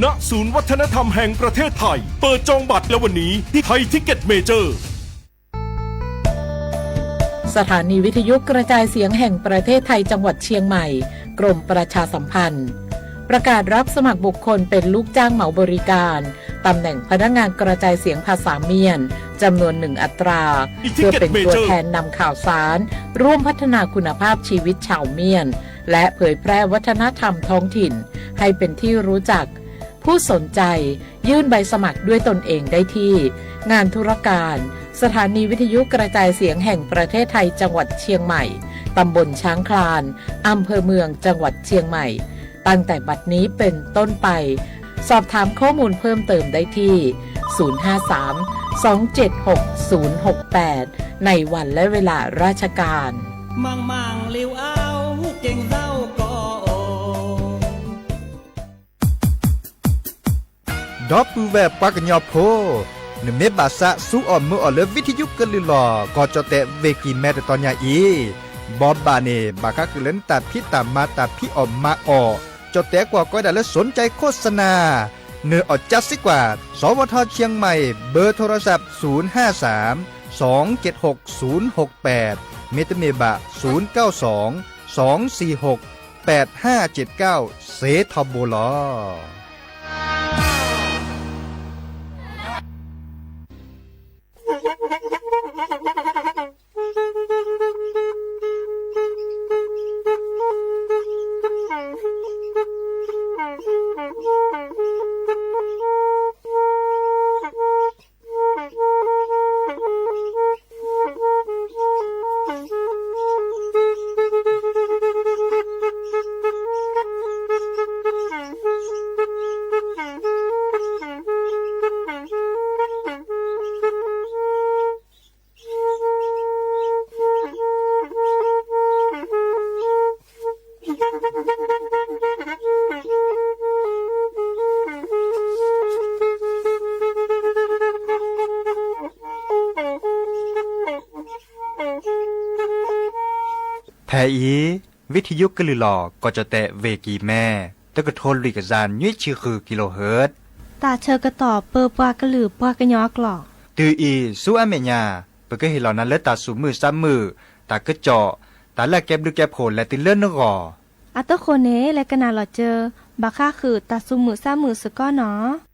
ณ ศูนย์วัฒนธรรมแห่งประเทศไทย เปิดจองบัตรแล้ววันนี้ที่ไทยทิกเก็ตเมเจอร์ สถานีวิทยุกระจายเสียงแห่งประเทศไทยจังหวัดเชียงใหม่ กรมประชาสัมพันธ์ ประกาศรับสมัครบุคคลเป็นลูกจ้างเหมาบริการ ตำแหน่งพนักงานกระจายเสียงภาษาเมียน จำนวนหนึ่งอัตรา เพื่อเป็นตัวแทนนำข่าวสาร ร่วมพัฒนาคุณภาพชีวิตชาวเมียน และเผยแพร่วัฒนธรรมท้องถิ่น ให้เป็นที่รู้จัก ผู้สนใจยื่นใบสมัครด้วยตนเองได้ที่ งานธุรการ สถานีวิทยุกระจายเสียงแห่งประเทศไทยจังหวัดเชียงใหม่ ตำบลช้างคลาน อำเภอเมืองจังหวัดเชียงใหม่ ตั้งแต่บัดนี้เป็นต้นไป สอบถามข้อมูลเพิ่มเติมได้ที่ ศูนย์ห้าสามสองเจ็ดหกศูนย์หกแปด ในวันและเวลาราชการ မၤမၤလဵဝ်အါ ဟူးက့ၤသးအိၣ်ကီးအိၣ် ဒီပုၢ်ဝဲၢ်ပှၤကညီဖိ, နမ့ၢ်ဘၣ်သးစူၤအီၣ်မုာ်အီၣ်လၢ ဝံထယုကလုၢ်လီၤ ကီၢ်ကၠီၣ်တဲၣ် ဝ့ၢ်ကံၢ်မဲ တတီၤညါအံၤ, ဘိးဘၣ်န့ၣ် ဘၣ်ဃးဃုာ်လၢနတၢ်ဖံးတၢ်မၤ တၢ်ဖံးအီၣ်မၤအီၣ်, ကၠီၣ်တဲၣ်ကွၢ်ကီးဝဲဒၣ်လၢ สนใจโฆษณา, နအီၣ်ကၠါစ့ၢ်ကီး, สวท เชียงใหม่ เบอร์โทรศัพท์ ศูนย์ห้าสาม สองเจ็ดหกศูนย์หกแปด မ့တမ့ၢ်ဘၣ် ศูนย์เก้าสอง สองสี่หก แปดห้าเจ็ดเก้า စ့ထီဘိလီၤ. ဖဲအံၤ ဝံထယုကလုၢ်လီၤ ကီၢ်ကၠီၣ်တဲၣ် ဝ့ၢ်ကံၢ်မဲ တကထိလွံၢ်ကယၤ နွံဆံဃု kilohertz တၢ်ဆၢကတီၢ်ပၢပှၤကလုာ်ပှၤကညီအကျိာ်, တုၤအံၤဆူအမဲာ်ညါ ပကဟ့ၣ်လီၤနၤလၢတၢ်သူၣ်မုာ်သးမုာ်, တၢ်ကစီၣ်, တၢ်လၢအကဲဘျုးကဲဖှိၣ်လဲၤတုၤလၢနဂီၢ်. အတဃိန့ၣ် လဲၤကနၣ်လီၤစၢၤ ဘၣ်ဃးဃုာ်တၢ်သူၣ်မုာ်သးမုာ်စ့ၢ်ကီးနီၤ.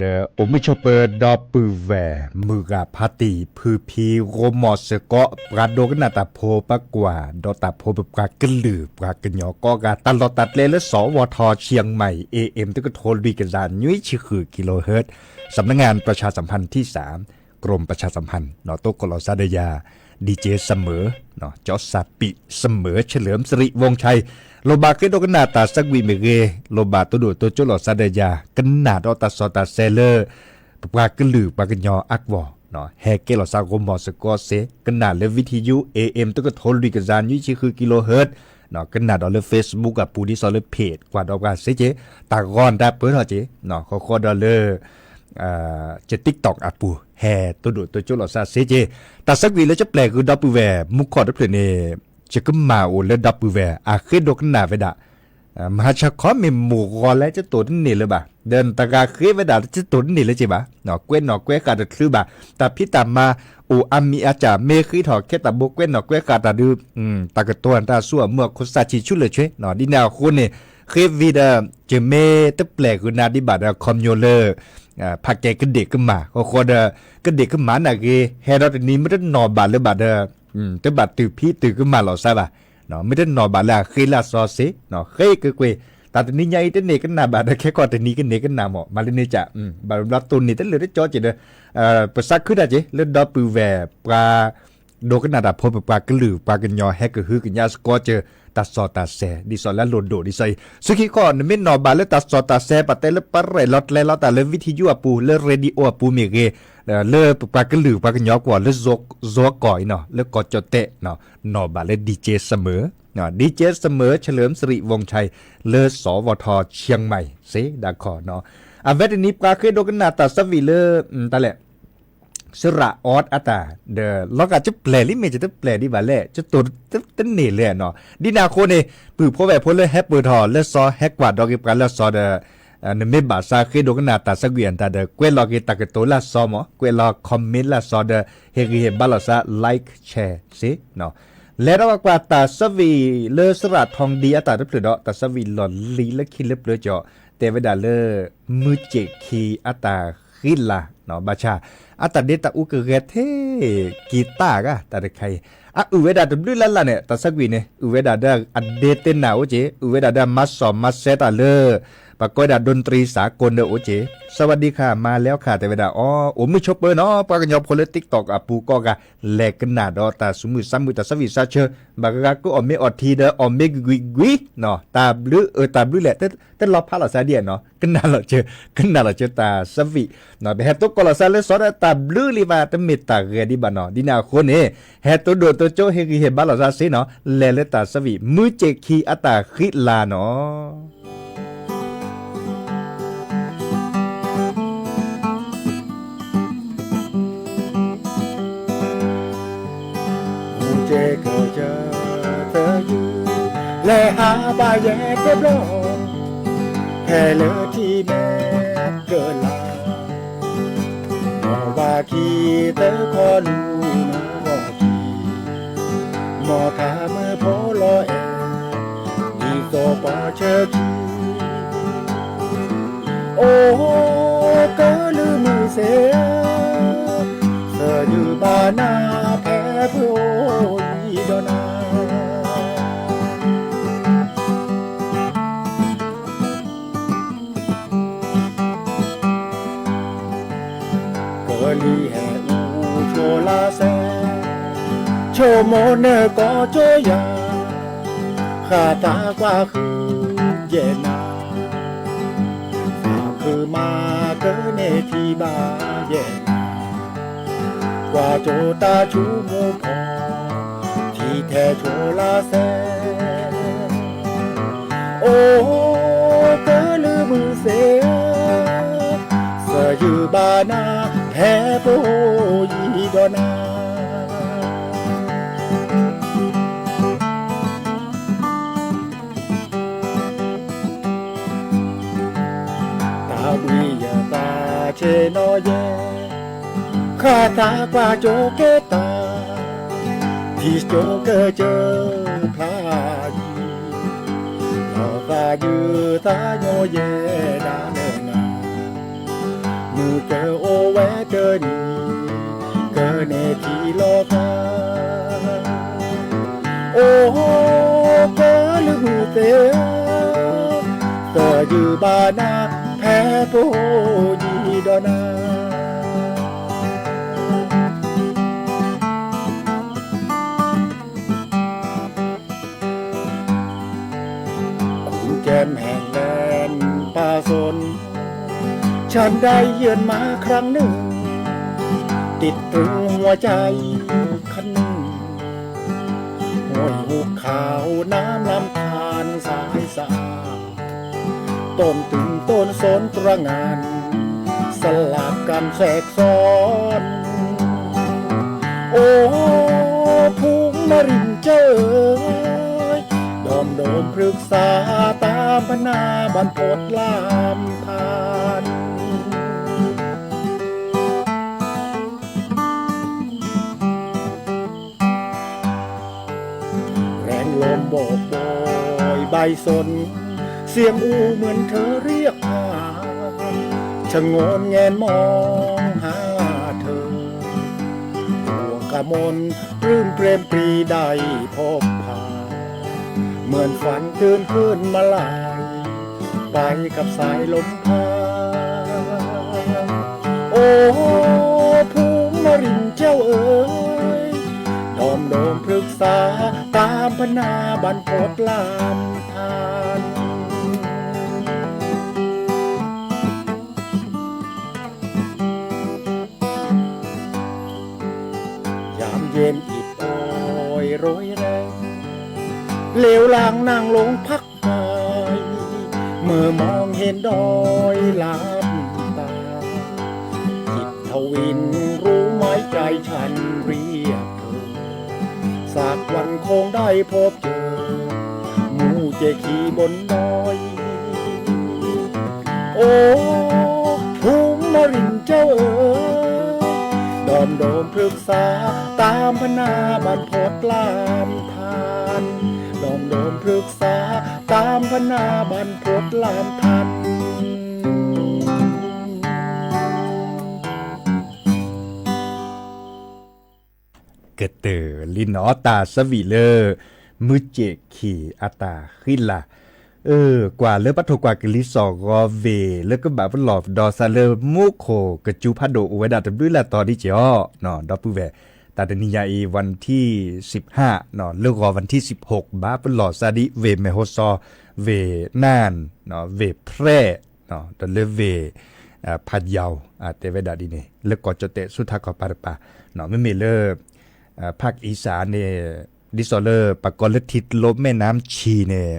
ဒီးအိၣ်မုာ်ဆိးပၢၤဒီပုၢ်ဝဲၢ် မုၢ်ဂၤဖါတံၢ် ဖုဖံ ဂီၤမီၢ်စ့ၢ်ကီး ပှၤဒိကနၣ်တၢ်ဖိပှၤကွၢ် ဒီးတၢ်ဖိပပှၤကလုာ်ပှၤကညီကိးဂၤ တၢ်လီၢ်တၢ်ကျဲလၢစီၤဝီၤထီၣ် ရှံၣ်မဲၣ် ਏအ့ၣ်အ့ၣ် တကထိလွံၢ်ကယၤ နွံဆံဃု kilohertz สำนักงานประชาสัมพันธ์ที่สาม กรมประชาสัมพันธ์ ဒီးသကိးလီၤစၢ်ဒီးယၤ ดีเจเสมอ เสมอ เฉลิมสิริวงศ์ชัย လိၣ်ဘၣ်ဃ့ဒိကနၣ်တၢ်ဆၢကွံာ်မ့ၢ်ဂ့ၤ, လိၣ်ဘၣ်တိၢ်ဒိၣ်တိစၢၤလီၤစၢ်ဒီးယၤ ကနၣ်ဒီးတၢ်စီတၢ်ဆဲလၢ ပပှၤကလုာ်ပှၤကညီအဂီၢ်, ဟဲကဲလီၤစၢ်ဂီၤမီၢ်စ့ၢ်ကီးစ့ၢ်, ကနၣ်လၢ ဝံထံယူ ਏအ့ၣ်အ့ၣ် တကထိလွံၢ်ကယၤ နွံဆံဃု kilohertz, ကနၣ်ဒီးလၢ Facebook အပူၤ ဒ်သိးလၢ page ကွၢ်ဒီးပှၤစ့ၢ်ကီး, တၢ်ဂီၤတၢ်ပၢထီၣ်စ့ၢ်, ဃီဃီဒီးလၢ ယ TikTok အပူၤ ဟဲတိၢ်ဒိၣ်တိစၢၤလီၤစၢ်စ့ၢ်ကီး, တၢ်ဆၢကွံာ်လၢယပျဲၢ်ဃုာ်ဒီပုၢ်ဝဲၢ် မူခီၣ်တဖျၢၣ်န့ၣ် ယကမၢ်အိၣ်လၢဒီပုၢ်ဝဲၢ် အဃ့ဒိကနၣ်ဝဲဒၣ်, မဟါဆၢခီမ့ၢ်မိၢ်ဂီၤလဲၣ် ကတိၤတန့ၢ်လၢၤဘၣ်, ဒီးနတဂၤဃ့ဝဲဒၣ် ကတိၤတန့ၢ်လၢၤက့ၤဘၣ်, ကွဲးနီၣ်ကွဲးဃာ်တချုးဘၣ်, တၢ်ဖံးတၢ်မၤအိၣ်အါမံၤအါစှၤ မ့ၢ်ဃ့ထီၣ်ခဲတၢ်ဘိကွဲးနီၣ်ကွဲးဃာ်တၢ်ဒုး, တၢ်ကတိၤတၢ်စူၤအမုၢ်အခိၣ်စၢ်ဆံးဆူၣ်လၢာ်ဆှဲ, ဒ်န့ၣ်အဃိန့ၣ် ဃ့ဝံၤဒီး ယမ့ၢ်တပျဲၢ်ဃုာ်နၤဒံးဘၣ်ဒီး ခီပညီလၢ ဖးကဲကဒ့ၣ်ကမၢ် ဃီဃီဒီး ကဒ့ၣ်ကမၢ်နာ်ဂ့ၤ ဟဲဒီးတနံၤမ့ၢ်တနီၣ်ဘၣ်လၢၤဘၣ်ဒီး တဘၣ်တုၤဖံးတုၤကမၢ်လီၤစၢ်ဘၣ်, မ့ၢ်တနီၣ်ဘၣ်လၢအဃ့လၢအစီစ့ၢ်, ဃ့ကကွ့ၢ်, တၢ်တနံၤညါအံၤတန့ၢ်ကနၣ်ဘၣ်ဒီး ခဲကီၢ်တနံၤကန့ၢ်ကနၣ်မး မၤလၢန့ၣ်က, ဘၣ်ဘျီတိၢ်န့ၢ်တလၢာ်တကၠီက့ၤဒီး ပစးခုတၢ်က့ၤ လၢဒီပုၢ်ဝဲၢ်ပှၤ ဒိကနၣ်တၢ်ဖိပပှၤကလုာ်ပှၤကညီ ဟဲကဟုကညးစ့ၢ်ကီးစၢၤ တၢ်စီတၢ်ဆဲ ဒ်သိးလၢအလိၣ်ဒိၣ်ဒ်သိးအံၤ, ဆူခံခီ နမ့ၢ်နီၣ်ဘၣ်လၢတၢ်စီတၢ်ဆဲ ပတဲလၢပရဲၣ်လီၤကျဲၤလီၤတၢ်လၢ ဝံထံယူ အပူၤ လၢ ရေဒီယိၤ အပူၤမ့ၢ်ဂ့ၤ, လၢပပှၤကလုာ်ပှၤကညီကွီၢ် လၢ ဇိုကီၢ် အံၤနီၤ လၢကီၢ်ကၠီၣ်တဲၣ်, နီၣ်ဘၣ်လၢ DJ Summer, DJ Summer เฉลิมสิริวงศ์ชัย လၢ สวท เชียงใหม่ စ့ၢ်ဒၣ်ခီနီၤ, အဝဲတနံၤပှၤဃ့ဒိကနၣ်တၢ်ဆၢဝံၤလၢ တၢ်လဲၣ် စရၣ်အီးအတၢ် ဒီး လီၤဂာ်ကပျဲၢ်လံမ့ၢ် ယတပျဲၢ်ဒံးဘၣ်လဲၣ် ကတိၤတန့ၢ်လဲၣ်နီၤ, ဒ်န့ၣ်အဃိန့ၣ် ပုၢ်ဖိဝဲၢ်ဖိလၢဟဲပၢၢ်ထီၣ်လၢစီၤ ဟဲကွၢ်ဒီးက့ၤပှၤလၢစီၤဒီး နမ့ၢ်ဘၣ်ဆါဃ့ဒိကနၣ်တၢ်ဆၢဝံၤအတၢ်ဒီး ကွဲးလီၤက့ၤတၢ်ကတိၤလၢစီၤမး ကွဲးလီၤ comment လၢစီၤဒီး ဟ့ၣ်ဂံၢ်ဟ့ၣ်ဘါလီၤစၢ် like share စ့ၢ်နီၤ, လဲၤဒီးကွၢ်တၢ်ဆၢဝံၤလၢစရၣ်ထီၣ်ဒံအတၢ်တဖျၢၣ်ဒီး တၢ်ဆၢဝံၤလီၢ်လံၤလၢခံလၢပျၢၤကၠီၣ် တဲဝဲဒၣ်လၢ မုၢ်စ့ၣ်ခံအတၢ်ဃံလၤနီၤ, ဘၣ်ဆၣ် အတၢ်ဒ့တၢ်အူကဂဲၤထဲ ကံၤတၢ်ဂၤ တၢ်တခါအံၤ အအုၣ်ဝဲဒၣ်တဘျုးလၢ်လၢ်န့ၣ် တၢ်ဆၢကွံာ်န့ၣ် အုၣ်ဝဲဒၣ်ဒီးအဒ့သ့ၣ်နၢ်အိၣ်က့ၤ, အုၣ်ဝဲဒၣ်ဒီးမၤစီၣ်မၤဆဲးတၢ်လၢ ပှၤကိးဝဲဒၣ် ဒိၣ်တြံစးကိးနၢအိၣ်က့ၤ, စဝးဒံခါ မၤလဲၤခါ တဲဝဲဒၣ်အီၤ, အိၣ်မုာ်ဆိးပၢၤနီၤ ပှၤကညီဖိလၢ TikTok အပူၤကိးဂၤ လဲၤကနၣ်ဒီးတၢ်ဆူးမုၢ်ဆါမုၢ် တၢ်ဆၢဝံၣ်ဆါဆၢ, ဘၣ်ဂၤဂၤကအီၣ်မ့ၤအီထံဒီး အီၣ်မ့ၤကွံာ်ကွံာ်ကွံာ်နီၤ, တၢ်ဘျုးအၢ တၢ်ဘျုးလဲၣ် တလီၤဖးလီၤစၢ်ဒံးနီၤ, ကနၣ်လီၤစၢၤ ကနၣ်လီၤစၢၤတၢ်ဆၢဝံၣ်, ပဟဲတိကိးလီၤစၢ်လၢစီၤဒီး တၢ်ဘျုးလံဘၣ် တမ့ၢ်တၢ်ဂဲၤဒံးဘၣ်နီၤ, ဒ်န့ၣ်အဃိန့ၣ် ဟဲတိဒိၣ်တိကၠိ ဟ့ၣ်ဂံၢ်ဟ့ၣ်ဘါလီၤစၢ်စ့ၢ်နီၤ, လဲၤလၢတၢ်ဆၢဝံၣ် မုၢ်စ့ၣ်ခံအတၢ်ဃံလၤနီၤ. မုၢ်စ့ၣ်ကစၢၢ်သယုၢ် လဲၤဟးဘၣ်ယဲၢ်တဘျီ ဖဲလၢထံမဲာ်ကလၤ မ်ဘၣ်ခံသၢခီလူၤနီၢ်ဂီၢ်ခံ မ်ခါမုၢ်ဖိလီၤအဲၣ် ဒ်သိးပှၤဆၢထံ အိၣ်ကလုၢ်မုၢ်စ့ၣ်ဧၢ, သယုၢ်ဘၣ်နၤဖဲပအိၣ်ယံၤဒီးနၤ ကလံၤဟဲအူဆိလါစဲ ဆိကမိၣ်နၢၤကီၢ်ကၠိယၤ ဃၣ်သးကွၢ်ဃုယဲၢ်နၤ သးခုမၤကၢန့ၢ်ထံဘၣ်ယဲၢ်နၤ ကွၢ်ကၠိတၢ်ဆိကမိၣ်ဖီ ထံထဲဆိလါစဲ အိၣ်ကလုၢ်မုၢ်စ့ၣ်ဧၢ, သယုၢ်ဘၣ်နၤ ဖဲပအိၣ်ယံၤဒီးနၤ တၢ်ဘှံးယသးဆ့ၣ်နီၤယဲၢ်, ဃၣ်သးကွၢ်ကၠိကဲတၢ်, ထံကၠိကစၢၢ်ဖျါယံၤ ယုၢ်သးညီယဲဒၣ်လၢနၤ, မုၢ်တအိၣ်ဝဲတနံၤ, ကန့ၢ်ထံလီၤသး, အိၣ်ကလုာ်မုၢ်သ့ၣ်ဧၢ, သယုၢ်ဘၣ်နၤ ဖဲပအိၣ်ယံၤဒီးနၤ คุณแก้มแห่งแดนป่าสน ฉันได้เยือนมาครั้งหนึ่ง ติดตรึงหัวใจคันหนึ่ง ห้วยหุบเขาน้ำลำธารสายสะอาด ต้นตึงต้นสนตระหง่าน สลับกันแทรกซ้อน โอ้ ภูมิรินเจ้าเอ๋ย ดอมโดมพฤกษา ตามพนาบรรพตลามทาน แรงลมโบกโบยใบสน เสียงอู้เหมือนเธอเรียกหา ชะโงนแงนมองหาเธอ ทั่วกมลปลื้มเปรมปรีได้พบผ่าน เหมือนฝันตื่นคืนมาลาย ไปกับสายลมพา โอ้ ภูมิรินเจ้าเอ๋ย ดอมโดมพฤกษา ตามพนาบรรพตลามทาน ยามเย็นอิดโอยโรยแรง เหลียวหลังนั่งลงพักกาย เมื่อมองเห็นดอยลับตา จิตทวินรู้ไหมใจฉันเรียกเธอ สักวันคงได้พบเจอ หมู่เจขี่บนดอย โอ้ ภูมิรินเจ้าเอ๋ย ดอมโดมพฤกษา ตามพนาบรรพตลามทาน ดอมโดมพฤกษา ตามพนาบรรพตลามทาน ကတၢၢ်လံနီၤ တၢ်သးဝံၣ်လၢ မုၢ်စ့ၣ်ခံအတၢ်ဃံလၤ, အၢ ကွၢ်လၢပှၤထိၣ်ကွၢ်ကလံၤစိးဂီၤဝ့ၢ် လၢကဘၣ်ပလီၢ်ပဒီးသးလၢမူခိၣ်ကစူၤဖးဒိၣ်အိၣ်ဝဲဒၣ်တဘျုးလၢ်တီၤဒ်က့ၤအီၤ, ဒီပုၢ်ဝဲၢ်, တၢ်တနံၤညါအံၤ วันที่สิบห้าနီၤ လၢဂီၤ วันที่สิบหก ဘၣ်ပလီၢ်သးဒ်ဝ့ၢ်မဲၢ်ဟိစီ ဝ့ၢ်နၢၣ် ဝ့ၢ်ဖြဲၣ် ဒီးလၢဝ့ၢ် ဖးယီၤ တဲဝဲဒၣ်ဒ်န့ၣ် လၢကီၢ်ကၠီၣ်တဲၣ်ဆူထးခီပၤတပၤ, မ့မ့ၢ်လၢ ဖၣ်အံစးန့ၣ် ဒ်သိးလၢပှၤကိးလၢထံကျိမဲၢ်နါဆံန့ၣ်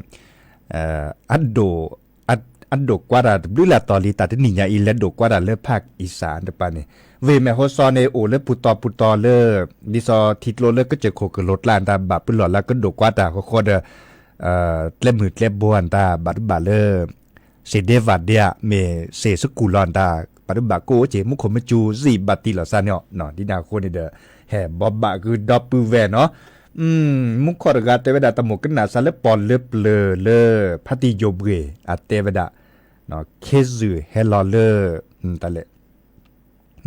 အဒိၣ်ကွၢ်တၢ်တဘျုးလၢ်တီၤလံ တၢ်တနံၤညါအံၤ လဲၤဒိၣ်ကွၢ်တၢ်လၢဖၣ်အံစးတပၤန့ၣ်, ဝ့ၢ်မဲၢ်ဟိစီန့ၣ် အိၣ်လၢပူၤတီၤပူၤတီၤလၢ ဒ်သိးထံကျိလၢကစၢၢ်ခိၣ်ကလိၤကျါတၢ် ဘၣ်ပလီၢ်လၢကဒိၣ်ကွၢ်တၢ်ဃီဃီဒီး ကျဲမုၢ်ကျဲဘိတၢ် ဘၣ်တဘၣ်လၢ စ့ၢ်ဒ့ဘၣ်ဒ့ဧါ မ့ၢ်စ့ၢ်စကူၣ်လီၤတၢ် ဘၣ်တဘၣ်ကိးအိၣ်က့ၤ မူခိၣ်မစူၤ စံးဘၣ်တံၢ်လီၤသးန့ၣ်အီၤ, ဒ်န့ၣ်အဃိန့ၣ်ဒီး ဟဲဘိးဘၣ်ဂုၢ်ဒီပုၢ်ဝဲၢ်နီၤ, မူခိၣ်တဂၤတဲဝဲဒၣ် တၢ်မိၣ်ကနၣ်သးလၢပီၣ်လၢပျၢၤလၢ ဖါတံၢ်ယိာ်ဘှ့ၣ် အတဲဝဲဒၣ် ခ့ဇုၢ်ဟဲလီၤလၢ တၢ်လဲၣ်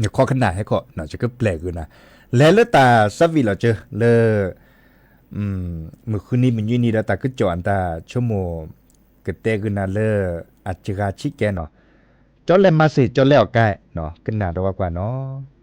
နခီကနၣ်ဟဲခီ ယကပျဲၢ်ဂုာ်နၤ, လဲၤလၢတၢ်သးဝံၣ်လီၤစၢၤလၢ မုၢ်ဃုနံၤမုၢ်နွံနံၤဒီးတၢ်ကစီၣ်အတၢ်ဆိကမိၣ် ကတဲဂုာ်နၤလၢ အစှၤဆံးကဲနီၤ, ကၠီလဲမၤစ့ၢ် ကၠီလဲအီၣ်ကဲနီၤ ကနၣ်ဒီးကွၢ်ကွၢ်နီၤ.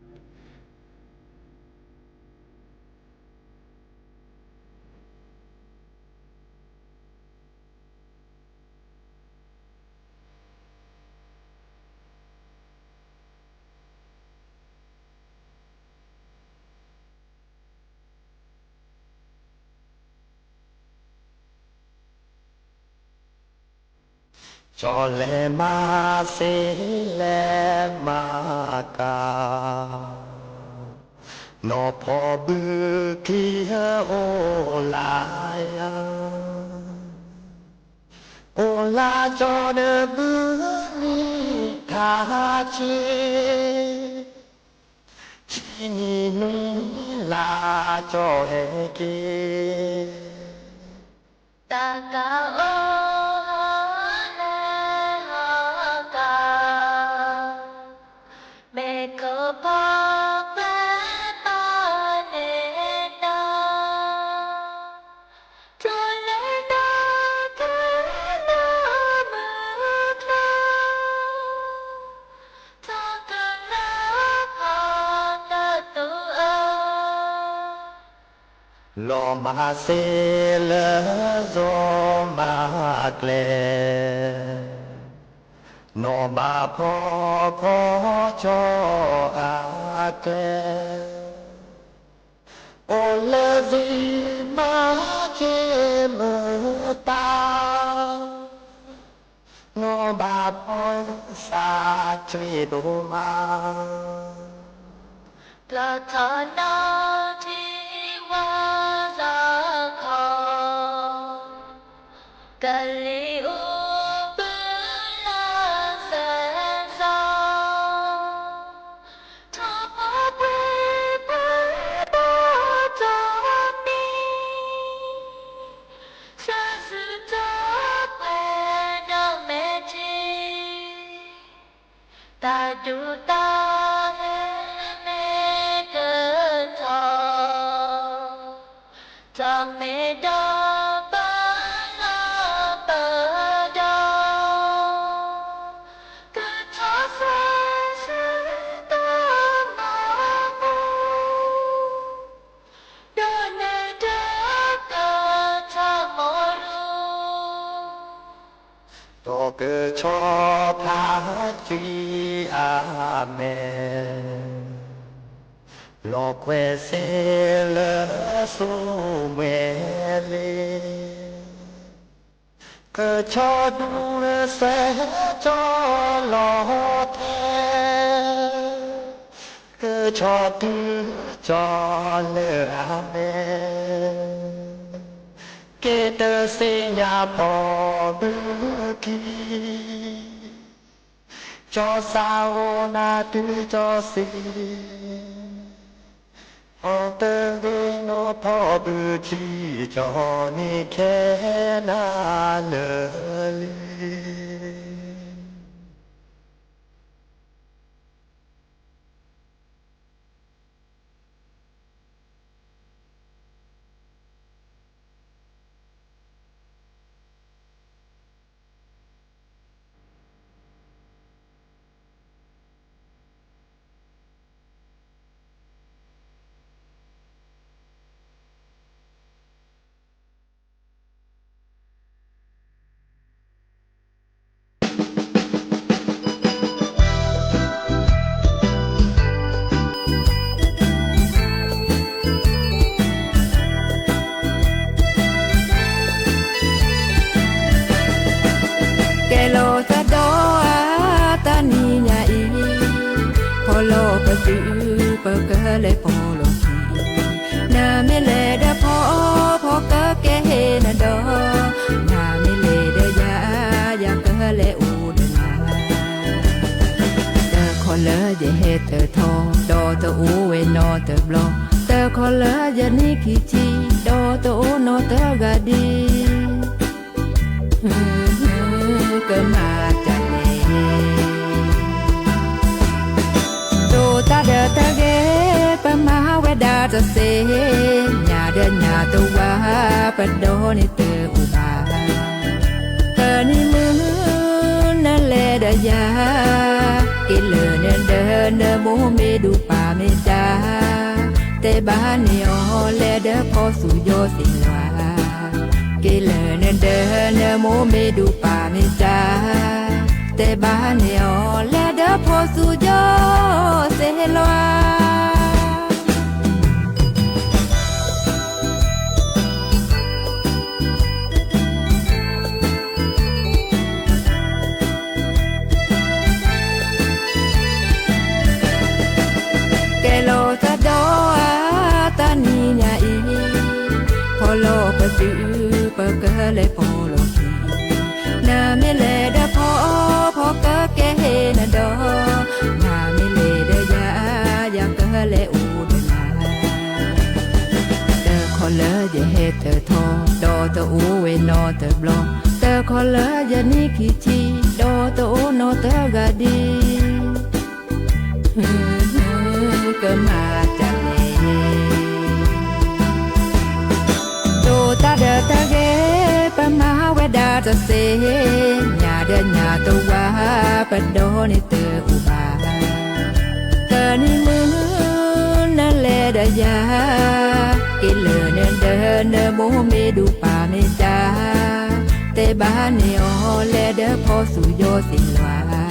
ကၠီလဲမၤစ့ၢ်လဲမၤကၤ, နီၢ်ဖီဘုခံဟဲအိၣ်လၢယၤ, အိၣ်လၢကၠီဒီးဘုလံခါဆံ, ဆံနံၤနွံလါကၠီဟဲက့ၤ, တၢ်ကအိၣ် လီၤမၢ်စ့လၢယိၤမၤကျဲ, နီၢ်ဘၣ်ဖီခီကၠီအကျဲ, အိၣ်လၢယံၤမၤက့ၤမုာ်တၢ်, နီၢ်ဘၣ်ဖီစးထွံၣ်ဒိၣ်မး, လီၤထီၣ်နီၢ်ထံဝါလီၢ်ခီ, ကလံၤအူပုၢ်လၢသၢစီ, ထီၣ်ပှဲၤပှဲၤဘီၣ်တမံၤ, သၢစုတပှဲၤဒီးမဲာ်ထံ, တၢ်ဒူတၢ်ဂ့ၤမ့ၢ်ကထီၣ်, တၢ်မ့ၢ်ဒီးပလီၢ်ပဒီ, ကထီၣ်သၢစုတမီၤပူၤ, ဒိးန့ၢ်ဒၢကထီၣ်မီၤရူ ဒီးကဆီဖးကွံာ်အမဲာ်, လီၤကွဲစ့လၢစိမဲာ်လ့, ကဆီဒူစဲကၠီလီၤထဲ, ကဆီတုၤကၠီလၢအမဲာ်, က့ၤတသ့ၣ်ညါဖီဘုခံ, ကၠီစးအိၣ်နၤတုၤကၠီစ့, အီတဂ့ၤနီၢ်ဖီဘုခံ, ကၠီန့ၣ်ခဲနၤလၢာ်လံ.ကဲလီၤသးဒီးအတၢ်နံၤညါအံၤ, ဖီလီၤပစုပကလဲၤဖီလီၤခံ, နမ့ၢ်လဲၤဒီးဖီ ဖီကကဲဟ့ၣ်နၤဒီး, နမ့ၢ်လဲၤဒီးယၤ ယကလဲၤအိၣ်ဒီးနၤ တခီလၢယဟဲတထီ, ဒီးတအိၣ်ဝဲနီတဘျီ, တခီလၢယနံၣ်ခံဆံ, ဒီးတအိၣ်နီတဂၤဒံး, ကမၤတၢ်လဲၣ်. ဒိၣ်တၢ်ဒီးတၢ်ဂ့ၤ, ပမၤဝဲဒၣ်တသ့, ညါဒီးညါတဝါ, ပဒီန့ၣ်တအိၣ်ဘၣ် တနံၤမုၢ်နလဲၤဒီးယၤ, က့ၤလၢနဒၢး နမိၢ်မ့ၢ်ဒူပၢ်မ့ၢ်တၢ်, တဲဘၣ်န့ၢ်အီၤ လဲၤဒီးဖီသူယီၤသ့ၣ်လွါ, က့ၤလၢနဒၢး နမိၢ်မ့ၢ်ဒူပၢ်မ့ၢ်တၢ်, တဲဘၣ်န့ၢ်အီၤ လဲၤဒီးဖီသူယီၤသ့ၣ်လွါ. ကဲလီၤသးဒီးအတၢ်နံၤညါအံၤ, ဖီလီၤပစုပကလဲၤဖီလီၤခံ, နမ့ၢ်လဲၤဒီးဖီ ဖီကကဲဟ့ၣ်နၤဒီး, နမ့ၢ်လဲၤဒီးယၤ ယကလဲၤအိၣ်ဒီးနၤ တခီလၢယဟဲတထီ, ဒီးတအိၣ်ဝဲနီတဘျီ, တခီလၢယနံၣ်ခံဆံ, ဒီးတအိၣ်နီတဂၤဒံး, ကမၤတၢ်လဲၣ်. ဒိၣ်တၢ်ဒီးတၢ်ဂ့ၤ, ပမၤဝဲဒၣ်တသ့, ညါဒီးညါတဝါ, ပဒီန့ၣ်တအိၣ်ဘၣ် တနံၤမုၢ်နလဲၤဒီးယၤ, က့ၤလၢနဒၢး မိၢ်မ့ၢ်ဒိၣ်ပၢ်မ့ၢ်တၢ်, တဲဘၣ်န့ၢ်အီၤလဲၤဒီးဖီသူၣ်ယီၤသ့ၣ်လွၤ,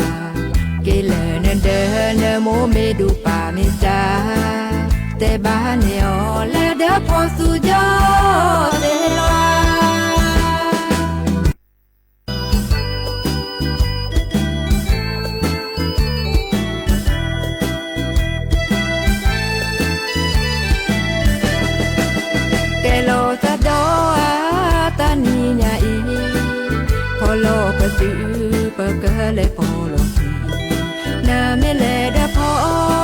က့ၤလၢာ်နဒၢး နမိၢ်မ့ၢ်ဒိၣ်ပၢ်မ့ၢ်တၢ်, တဲဘၣ်န့ၢ်အီၤလဲၤဒီးဖီသူၣ်ယီၤသ့ၣ်လွၤ. ကဲလီၤသးဒီးအတၢ်နံၤညါအံၤ, ဖီလီၤပသုး ပကလဲၤဖီလီၤခံ, နမ့ၢ်လဲၤဒီးဖီ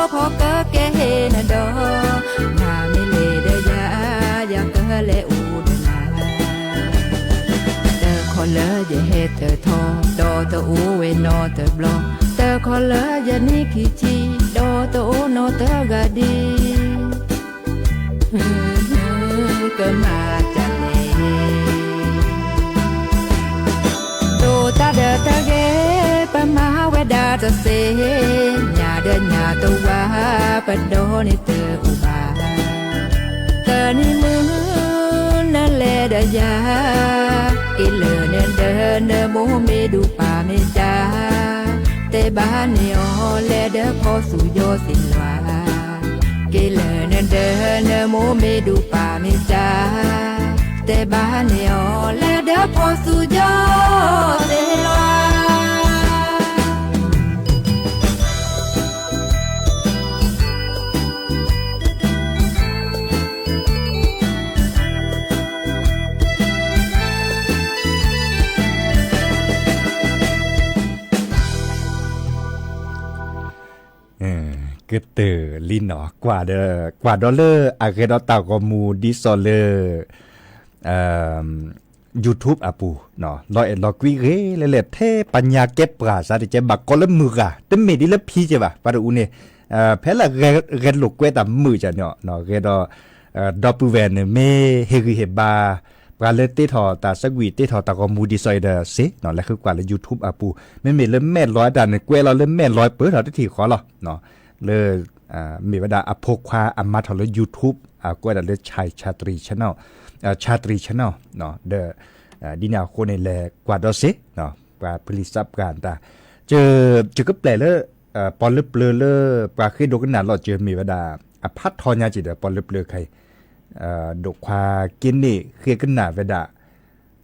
ဖီကကဲဟ့ၣ်နဒီး, နမ့ၢ်လဲၤဒီးယၤ ယကလဲၤအိၣ်ဒီးနၤ တခီလၢယဟဲတထီ, ဒီးတအိၣ်ဝဲနီတဘျီ, တခီလၢယနံၣ်ခံဆံ, ဒီးတအိၣ်နီတဂၤဒံး, ကမၤတၢ်လဲၣ်. ဒိၣ်တၢ်ဒီးတၢ်ဂ့ၤ ပမၤဝဲဒၣ်တသ့, ညၣ်ဒီးညၣ်တဝါ ပဒိးန့ၢ်တအိၣ်ဘၣ်. တနံၤမုၢ် နလဲၤဒီးယၤ, က့ၤလၢာ်နဒၢး နမိၢ်မ့ၢ်ဒိၣ်ပၢ်မ့ၢ်တၢ်, တဲဘၣ်န့ၢ်အီၤလဲၤဒီးဖီသူၣ်ယီၤသ့ၣ်လွၤ, က့ၤလၢာ်နဒၢး နမိၢ်မ့ၢ်ဒိၣ်ပၢ်မ့ၢ်တၢ်, တဲဘၣ်န့ၢ်အီၤလဲၤဒီးဖီသူၣ်ယီၤသ့ၣ်လွၤ. ကတၢၢ်လံနီၤ, ကွၢ်ဒီး ကွၢ်ဒီးလၢအဂဲၤဒီးတၢ်ဂီၤမူဒ်သိးလၢ YouTube အပူၤ, လီၤအဲၣ်လီၤကွံဂ့ၤလဲၣ်လဲၣ် ထဲပှၤညါကဲပှၤစးတကဲဘၣ် ကိးလၢမုၢ်ဂၤ တမ့ၢ်ဒ်လၢဖံကဲဘၣ် ပှၤတအူန့ၣ်, ဖဲလၢဂဲၤလိာ်ကွဲတၢ်မုာ်ကန့ၣ်, ဂဲၤဒီး ဒီပုၢ်ဝဲၢ်န့ၣ် မ့ၢ်ဟ့ၣ်ဂံၢ်ဟ့ၣ်ဘါ ပှၤလၢတ့ထီၣ်တၢ်ဆၢကွံာ် တ့ထီၣ်တၢ်ဂီၤမူဒ်သိးအံၤဒီးစ့ၢ်, လဲၤဃုကွၢ်လၢ YouTube အပူၤ, မ့မ့ၢ်လၢမဲာ်လီၤတၢ်န့ၣ် ကွဲးလီၤလၢမဲာ်လီၤပၢၢ်ထီၣ်တထံၣ်ဃီလီၤ. လၢ မ့ၢ်ဝဲဒၣ်အဖိခွါအမၤထီၣ်လၢ YouTube အကိးဝဲဒၣ်လၢ Chai Chatri Channel, Chatri Channel ဒီး ဒ်န့ၣ်အဃိန့ၣ် လဲၤကွၢ်ဒီးစ့ၢ်, ပှၤဖလံးစးပှၢ်တၢ်, ယကပျဲၢ်လၢ ပီၣ်လၢပျၢၤလၢ ပှၤဃ့ဒိကနၣ်လီၤစၢၤ မ့ၢ်ဝဲဒၣ် အဖးထီညါက့ၤဒီး ပီၣ်လၢပျၢၤခဲအံၤ ဒိၣ်ခွါက့န့ၣ်ဃ့ကနၣ်ဝဲဒၣ်,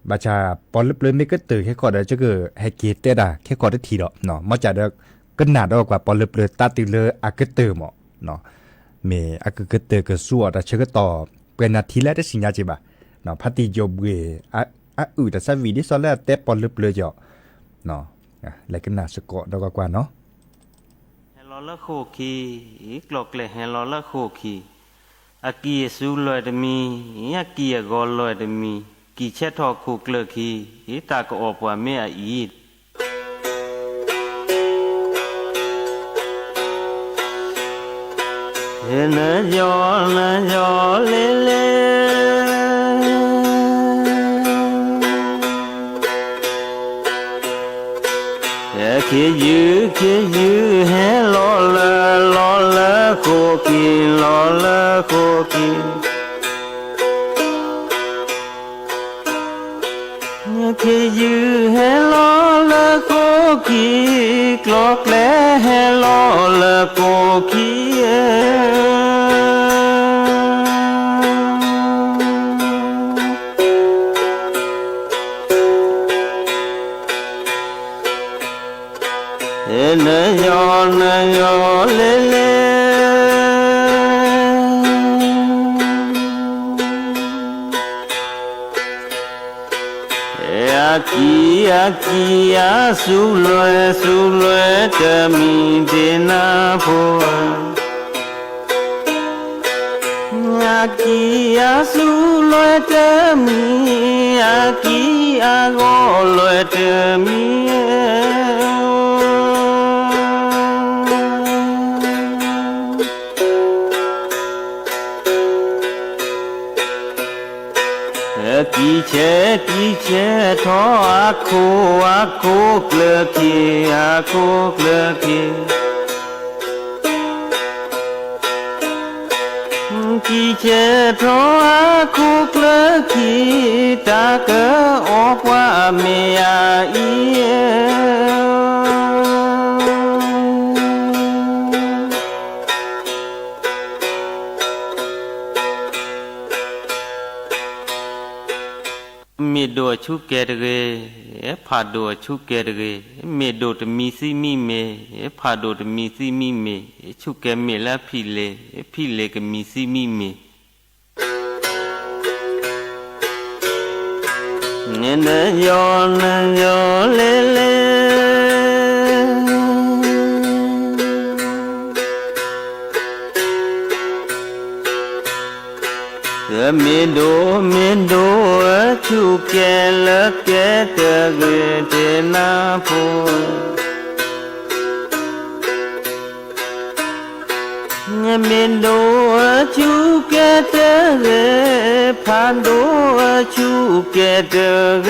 ဘၣ်ဆၣ်ပီၣ်လၢပျၢၤမ့ၢ်ကတၢၢ်ခဲကီၢ်ဒီး ယကဟဲက့ၤတဲတၢ်ခဲကီၢ်တထံၣ်ဒီး မ့ၢ်စ့ၢ်ဒီး ကနၣ်ဒီးကွၢ်ပီၣ်လၢပျၢၤတၢ်တုၤလၢအကတၢၢ်မး, မ့ၢ်အကကတၢၢ်ကဆူအီၤတၢ်ဆၢကတီၢ် ပှဲၤနၣ်ထံလဲၣ်တသ့ၣ်ညါက့ၤဘၣ်, ဖါတံၢ်ယိာ်ဘှ့ၣ် အအုၣ်တၢ်ဆါဝံၤဒ်သိးလၢအတဲပီၣ်လၢပျၢၤကီး, လဲၤကနၣ်စ့ၢ်ကီးဒီးကွၢ်ကွၢ်နီၤ. ဟဲလီၤလၢဃိာ်ခံ, ကျီၢ်ကျဲဟဲလီၤလၢဃိာ်ခံ, အကံၢ်အစုလီၤတမံၤ, အကံၢ်အဂီၤလီၤတမံၤ, ကံၢ်ဆဲးထီၣ်ခိၣ်ကျၢၢ်ခံ, တၢ်ကအီၣ်ပှၤမ့ၢ်အအံၤ နယီၢ် နယီၢ်လဲၣ်လဲၣ်, ခ့ယုၢ် ခ့ယုၢ် ဟဲလီၤလၢ လီၤလၢဃိာ်ခံ, လီၤလၢဃိာ်ခံ ခ့ယုၢ်ဟဲလီၤလၢဃိာ်ခံ, ကျီၢ်ကျဲဟဲလီၤလၢဃိာ်ခံဧၢ, နယီၢ် နယီၢ်လဲၣ်လဲၣ် အကံၢ် အကံၢ် အစုလွဲ စုလွဲတမံၤ ဒ့နၤဖိဧၢ, အကံၢ်အစုလွဲတမံၤ အကံၢ်အဂီၤလွဲတမံၤ ကံၢ်ဆဲး ကံၢ်ဆဲးထီၣ် အခိၣ်အခိၣ်ကျၢၢ်ခံ အခိၣ်ကျၢၢ်ခံ, ကံၢ်ဆဲးထီၣ်အခိၣ်ကျၢၢ်ခံ, တၢ်ကအီၣ်ပှၤမ့ၢ်အအံၤ မ့ၢ်ဒိၣ်အဆူၣ်ကဲတဂ့ၤ, ဖးဒိၣ်အဆူၣ်ကဲတဂ့ၤ, မ့ၢ်ဒိၣ်တမံၤသံမံၤမ့ၢ်, ဖးဒိၣ်တမံၤသံမံၤမ့ၢ်, ဆူၣ်ကဲမ့ၢ်လၢအဖံးလ့ၤ, ဖံးလ့ၤကမံၤသံမံၤမ့ၢ်, နယီၤနယီၤလဲၤလဲၤ မ့ၢ်ဒိၣ်မ့ၢ်ဒိၣ်အဆူၣ်ကဲလၢကဲတဂ့ၤ တနၢ်ဖိ မ့ၢ်ဒိၣ်အဆူၣ်ကဲတဂ့ၤ, ဖးဒိၣ်အဆူၣ်ကဲတဂ့ၤ.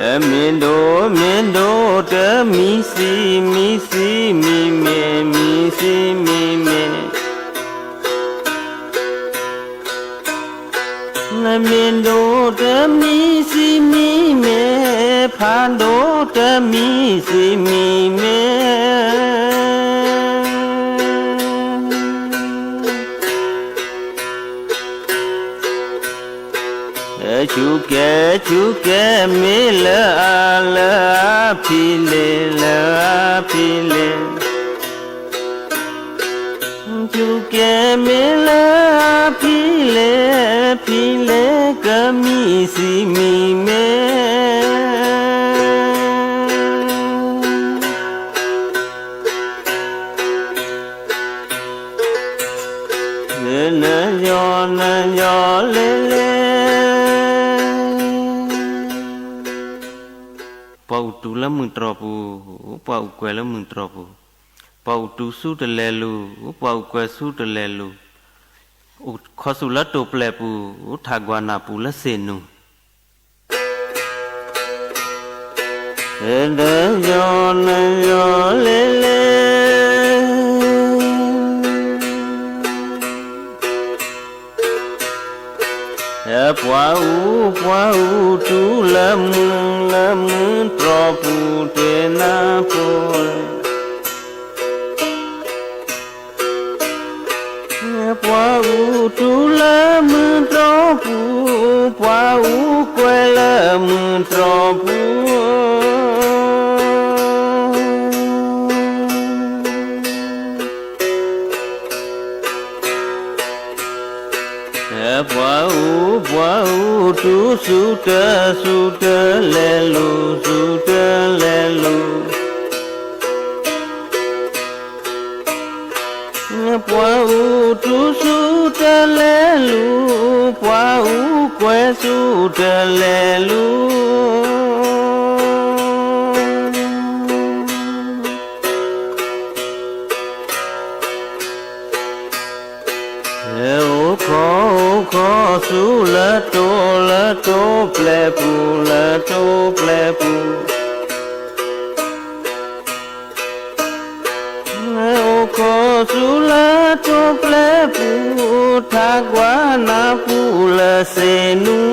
မ့ၢ်ဒိၣ်မ့ၢ်ဒိၣ်တမံၤသံမံၤသံမံၤမ့ၢ်, မံၤသံမံၤမ့ၢ် မ့ၢ်ဒိၣ်တမံၤသံမံၤမ့ၢ်, ဖးဒိၣ်တမံၤသံမံၤမ့ၢ်. ဆူၣ်ကဲ ဆူၣ်ကဲမ့ၢ်လၢအလၢအဖံးလ့ၤ လၢအဖံးလ့ၤ ဆူၣ်ကဲမ့ၢ်လၢအဖံးလ့ၤ ဖံးလ့ၤကမံၤသံမံၤမ့ၢ်. နယီၤနယီၤလဲၤလဲၤ ပှၤအိၣ်တူၢ်လၢမုၢ်တြီၢ်ပူၤ, ပှၤအိၣ်ကွဲးလၢမုၢ်တြီၢ်ပူၤ, ပှၤအိၣ်တူၢ်ဆူတလဲၤလူၤ, ပှၤအိၣ်ကွဲးဆူတလဲၤလူၤ, အိၣ်ခိးဆူၣ်လၢတိာ်ပျဲၢ်ပူၤ, ထးကွၢ်နၢ်ပူၤလၢသ့ၣ်နူၤ နယီၤနယီၤလဲၤလဲၤ ပှၤအိၣ် ပှၤအိၣ်တူၢ်လၢမုၢ် လၢမုၢ်တြီၢ်ပူၤတနၢ်ဖိ ပှၤအိၣ်တူၢ်လၢမုၢ်တြီၢ်ပူၤ, ပှၤအိၣ်ကွဲးလၢမုၢ်တြီၢ်ပူၤ ပှၤအိၣ် ပှၤအိၣ်တူၢ်ဆူတၢ် ဆူတၢ်လဲၤလူၤ ဆူတၢ်လဲၤလူၤ ပှၤအိၣ်တူၢ်ဆူတၢ်လဲၤလူၤ ပှၤအိၣ်ကွဲးဆူတၢ်လဲၤလူၤ အိၣ်ခိးအိၣ်ခိးဆူလၢတိာ် လၢတိာ်ပျဲၢ်ပူၤ လၢတိာ်ပျဲၢ်ပူၤ အိၣ်ခိးဆူလၢတိာ်ပျဲၢ်ပူၤ ထးကွၢ်နၢ်ပူၤလၢသ့ၣ်နူၤ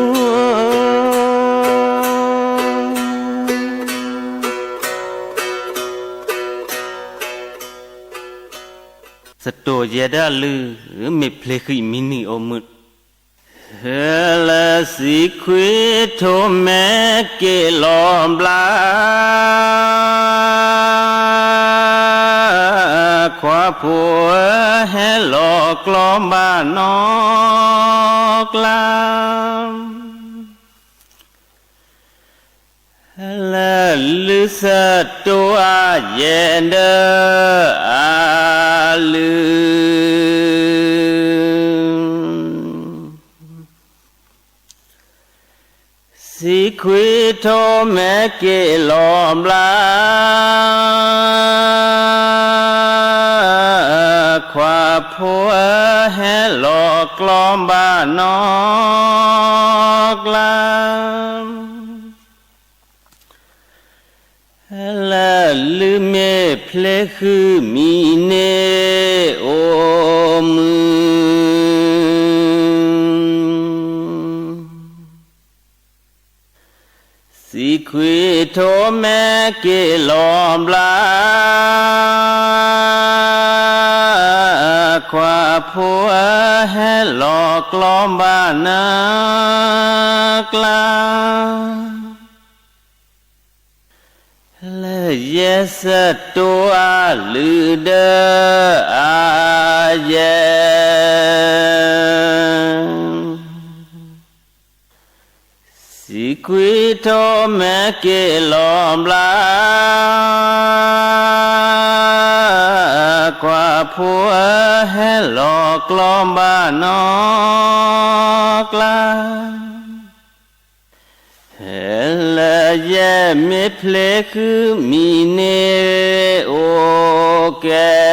သတိၣ်ယဲဒၣ်လုၢ် မ့ၢ်ဖျ့ဃံးမံနံၤအိၣ်မုာ် လၢသံခွံထိးမဲက့ၤလီၤဘျါ ခွါဖိဧၢ ဟဲလီၤကျီဘၣ်နီၢ်ကျါ လၢလုၢ်သတိၣ်အယဲၢ်ဒၢအလုၢ် သံခွံထိးမဲက့ၤလီၤဘျါ ခွါဖိဧၢ ဟဲလီၤကျီဘၣ်နီၢ်ကျါ လၢမ့ၢ်ဖျ့ဃုမံၤန့ၣ်အိၣ်မုၢ် သံခွံထိးမဲက့ၤလီၤဘျါ ခွါဖိဧၢ ဟဲလီၤကျီဘၣ်နၤကျါ လၢယဲစတိၤအလုၢ်ဒၢအယဲ သံခွံထိးမဲက့ၤလီၤဘျါ ခွါဖိဧၢ ဟဲလီၤကျီဘၣ်နီၢ်ကျါ လၢယဲမ့ၢ်ဖျ့ဃုမံၤန့ၣ်အိၣ်ကဲ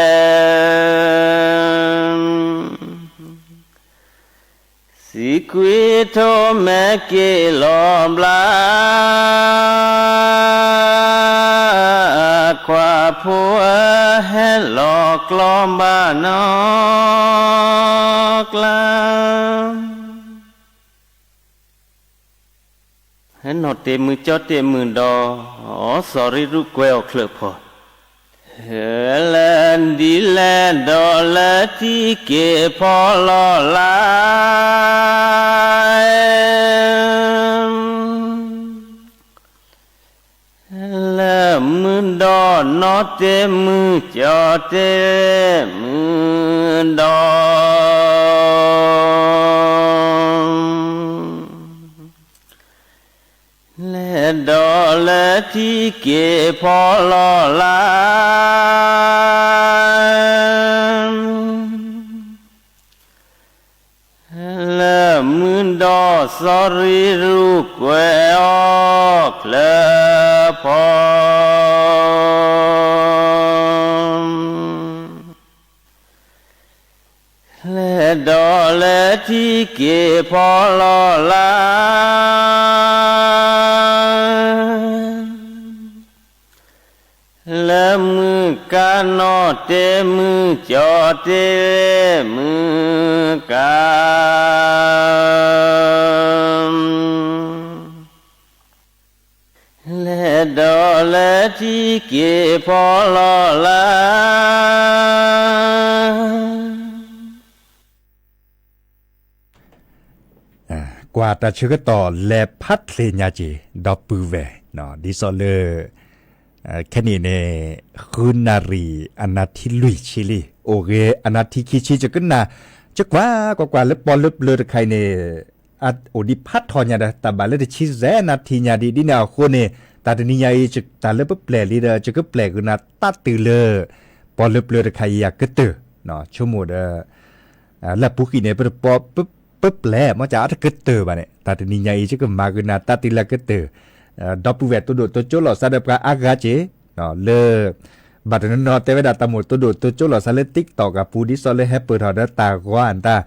သံခွံထိးမဲက့ၤလီၤဘျါ ခွါဖိဧၢ ဟဲလီၤကျီဘၣ်နီၢ်ကျါ ဟဲနီၢ်တ့ၢ်မုၢ်ကၠီတ့ၢ်မုၢ်ဒီး စီၤရံရူၢ်ကွဲအီၤချၢးဖီ လၢဒ်လဲၣ်ဒီးလၢထံက့ၤဖီလီၤလၢ လၢမုၢ်ဒီးနီၢ်တ့ၢ်မုၢ်ကၠီတ့ၢ်မုၢ်ဒီး လဲၤဒီးလၢထံက့ၤဖီလီၤလၢ လၢမုၢ်ဒီးစီၤရံရူၢ်ကွဲအီၤချၢးဖီ လဲၤဒီးလၢထံက့ၤဖီလီၤလၢ လၢမုၢ်ကါနီၢ်တ့ၢ်မုၢ်ကၠီတ့ၢ်မုၢ်ကါ လဲၤဒီးလၢထံက့ၤဖီလီၤလၢ ကွၢ်တၢ်ဆၢကတီၢ်လဲၤဖးချ့ညါက့ၤ ဒီပုၢ်ဝဲၢ် ဒ်သိးလၢ ခဲနံၣ်န့ၣ် ဃုနၣ်ရံၣ်အနၢ်ထံလွံၢ်ဆံလံ အိၣ်ဂ့ၤအနၢ်ထံခံဆံ ယကနၣ် ယကွၢ်ကွၢ်ကွၢ်လၢပီၣ်လၢပျၢၤတခါအံၤန့ၣ် အိၣ်ဒံးဖးထီညါဒီး တၢ်ဘၣ်လၢတဆံစဲးနၢ်ထံညါဒံး ဒ်န့ၣ်အဃိန့ၣ် တၢ်တနံၤညါအံၤ တၢ်လၢပပျဲၢ်လံဒီး ယကပျဲၢ်ကနၣ်တၢ်တုၤလၢ ပီၣ်လၢပျၢၤတခါအံၤအကတၢၢ် ဆိကမိၣ်ဒီး လၢပူၤကွံာ်န့ၣ် ပတပီ ပပျဲၢ် မ့ၢ်ကၠၢ်အတကတၢၢ်ဘၣ်န့ၣ် တၢ်တနံၤညါအံၤ ယကမၤကနၣ်တၢ်တုၤလၢကတၢၢ် ဒီပုၢ်ဝဲၢ်တိၢ်ဒိၣ်တိၢ်ကၠိလိာ်သးဒီးပှၤအါဂၤက့ၤ လၢ ဘၣ်တနီၤနီၤတဲဝဲဒၣ်တၢ်မိၣ်တိၢ်ဒိၣ်တိၢ်ကၠိလိာ်သးလၢ TikTok အပူၤ ဒ်သိးလၢဟဲပၢၢ်ထီၣ်ဒီးတၢ်ဂီၤအတၢ်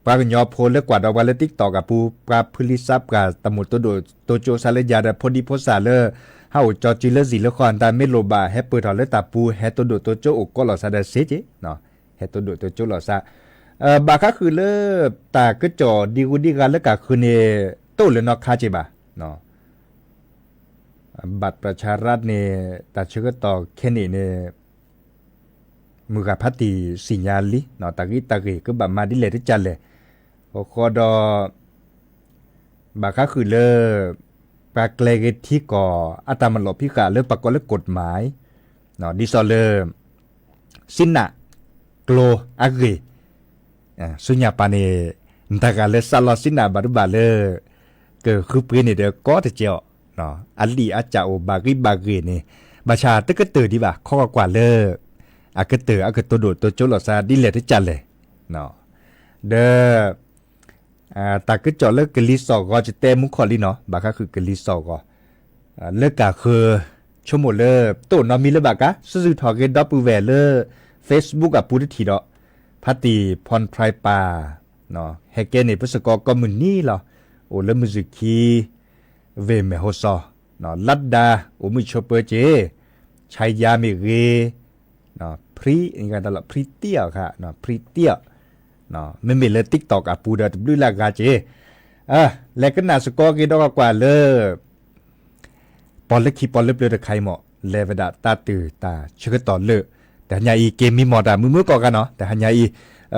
ပှၤကညီဖိလၢကွၢ်ဒီးပှၤလၢ TikTok အပူၤ ပှၤဖုလံစးပှၤတၢ်မိၣ်တိၢ်ဒိၣ်တိၢ်ကၠိစးလၢယၤဒီး ဖိဒံဖိသၣ်လၢ ဟးအိၣ်ကၠီစုလၢစံၣ်လၢဃီအတၢ် မ့ၢ်လိၣ်ဘၣ်ဟဲပၢၢ်ထီၣ်လၢတၢ်ပူၤ ဟဲတိၢ်ဒိၣ်တိၢ်ကၠိအိၣ်ကီးလိာ်သးဒီးစ့က့ၤ ဟဲတိၢ်ဒိၣ်တိၢ်ကၠိလိာ်သး ဘၣ်ဃးဃုာ်လၢ တၢ်ကစီၣ်ဒံဂုၤဒံဂၤလၢကၢ်ဃုာ်န့ၣ် တအိၣ်လၢၤနီတခါက့ၤဘၣ် ဘၣ်ပြၣ်ဆၣ်ရၣ်န့ၣ် တၢ်ဆၢကတီၢ်ခဲနံၣ်န့ၣ် မုၢ်ဂၤဖးတံၢ်စံၣ်ညါလံ တၢ်ဂ့ၢ်တၢ်ဂ့ၢ်ကဘၣ်မၤဒ်လဲၣ်တကၢ်လဲၣ် အဃိဒီး ဘၣ်ဃးဃုာ်လၢ ပှၤကျဲၤဂ့ၤထံကီၢ် အတၢ်မၤလီၢ်ဖံးဃာ်လၢပှၤကိးလၢ กฎหมาย ဒ်သိးလၢ စံနၣ် ကျိအဂ့ၢ် ဆူညါပၤန့ၣ် တဂၤလၢစးလီၤစံနၣ်ဘၣ်ဒိဘၣ်လၢ ကဃုပှ့ၤန့ၣ်ဒီးကီတကဲအီၤ အလံာ်အစၢ်အိၣ်ဘၣ်ဂံၢ်ဘၣ်ဂ့ၢ်န့ၣ် ဘၣ်ဆၣ်တကတၢၢ်ဒံးဘၣ် ခီကွၢ်ကွၢ်လၢ အကတၢၢ်အကတိၤဒိၣ်တိၤကၠိလိာ်သးဒ်လဲၣ်တကၢ်လဲၣ် ဒီး တၢ်ကစီၣ်လၢကလံၤစိးဂီၤ ယတဲမူခီၣ်လံနီၤ ဘၣ်ဃးဃုာ်ကလံၤစိးဂီၤ လၢကၢ်ဃၢၤ ဆိကမိၣ်လၢ တအိၣ်နီတမံၤလၢၤဘၣ်ကါ စုစုထီၣ်က့ၤဒီပုၢ်ဝဲၢ်လၢ Facebook အပူၤတထံၣ်ဒီး ဖါတံၢ်ဖီၣ်ထြဲပၤ ဟဲကဲန့ၣ် ပစ့ၢ်ကီးကိးမုၢ်နံၤလီၤ အိၣ်လၢမုၢ်စူၤခံ ဝ့ၢ်မဲၢ်ဟိစီၤ လၢ်ဒါ အိၣ်မုာ်ဆိးပၢၤက့ၤ, ဆါယါမ့ၢ်ဂ့ၤ, ဖရံ, ဖရံတံၢ်အီၤခါ, ဖရံတံၢ်အီၤ, မ့မ့ၢ်လၢ TikTok အပူၤဒီးတဘျုးလၢအဂၤက့ၤ, လဲၤကနၣ်စ့ၢ်ကီးက့ၤဒီးကွၢ်လၢ ပီၣ်လၢခံပီၣ်လၢပျၢၤတခါအံၤမ့ၢ် လဲၤဝဲဒၣ်တၢ်တုၤတၢ်ဆၢကတီၢ်လၢာ်, တဟါညါအံၤ က့ၤမံမီၢ်တၢ်မုာ်မုာ်ကီၢ်ခါနီၤ, တဟါညါအံ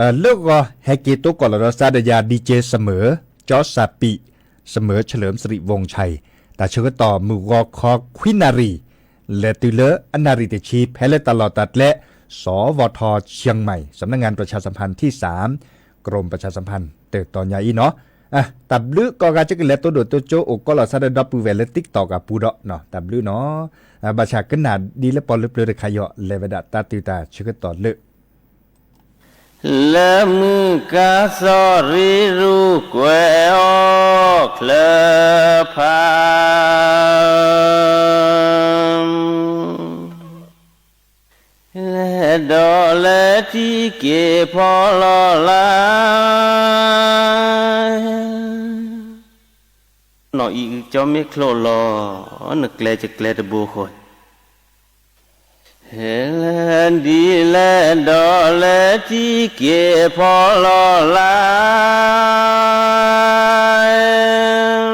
ၤ, လၢဂီၤဟဲက့ၤတိကိၢ်လီၤဒီးစးဒီးယၤ DJ စမၢၢ်, ကၠီစၢ်ပံး, စမၢၢ် เฉลิมสิริวงศ์ชัย, တၢ်ဆၢကတီၢ်မုၢ်ဂီၤခီခွံနၣ်ရံၣ်, လဲၤတုၤလၢအနၣ်ရံၣ်တဆံ ဖဲလၢတၢ်လီၢ်တၢ်ကျဲ, สวท เชียงใหม่, สำนักงานประชาสัมพันธ์ที่สาม กรมประชาสัมพันธ์ တၢ်တီၤညါအံၤနီၤ, တၢ်ဘျုးကီၢ်ခါ ကကလဲၤတိဒိၣ်တိကၠိအိၣ်ကီးလီၤစးဒီးဒီပုၢ်ဝဲၢ်လၢ TikTok အပူၤဒီး တၢ်ဘျုးနီၤ, ဘၣ်ဆၣ်ကနၣ်ဒ်လၢပီၣ်လၢပျၢၤတခါအံၤ လဲၤဝဲဒၣ်တၢ်တုၤတၢ်ဆၢကတီၢ်လၢာ် လၢမုၢ်ကါစီၤရ့ရူၢ်ကွဲၤအီၤချၢဖး လဲၤဒီးလဲၤထံက့ၤဖီလီၤလၢ နီၢ်အံၤအုၣ်ကၠီမ့ၢ်ချိၣ်လီၤ နကျဲကကျဲတဘိဃီ ဟဲလၢဒ်လဲၣ်ဒီးလဲၤထံက့ၤဖီလီၤလၢ လၢချိၣ်လီၤနီၢ်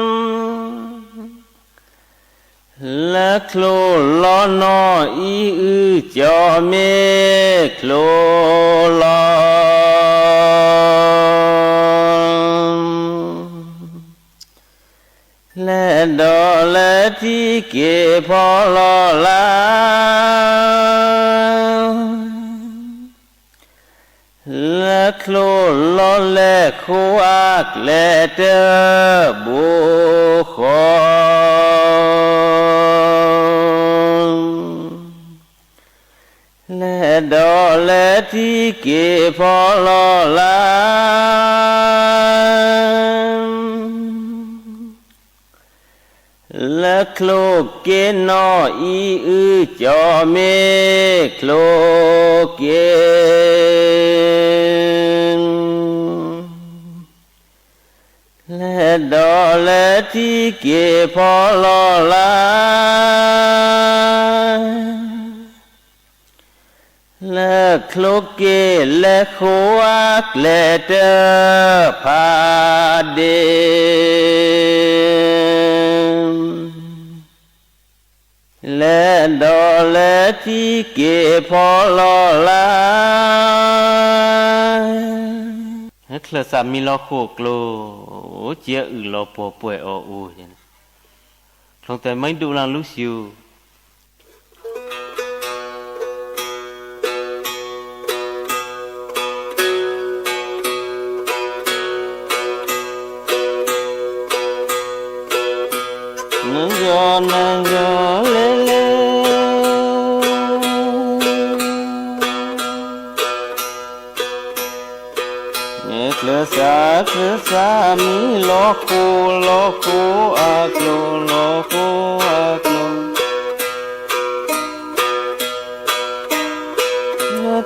အံၤအုၣ်ကၠီမ့ၢ်ချိၣ်လီၤ လဲၤဒီးလဲၤထံက့ၤဖီလီၤလၢ လၢချိၣ်လီၤလဲၤဃိအကျဲတဘိဃီ လဲၤဒီးလဲၤထံက့ၤဖီလီၤလၢ လၢချိၣ်က့ၤနီၢ်အံၤအုၣ်ကၠီမ့ၢ်ချိၣ်က့ၤ လဲၤဒီးလဲၤထံက့ၤဖီလီၤလၢ လၢချိၣ်က့ၤလဲၤဃိအကျဲတဖးဒ့ လဲၤဒီးလဲၤထံက့ၤဖီလီၤလၢ ချၢၣ်စးမံလီၤဃိၣ်ကျိ ကဲအုၣ်လီၤပှီၢ်ပှဲၤအီၤအိၣ် ချိၣ်သဲးမံဒူလၢလူၤဆူ နယီၢ်နယီၢ်လဲၤလဲၤ ချၢၣ်စးချၢၣ်စးမံလီၤဃိၣ်လီၤဃိၣ်အကျိ လီၤဃိၣ်အကျိ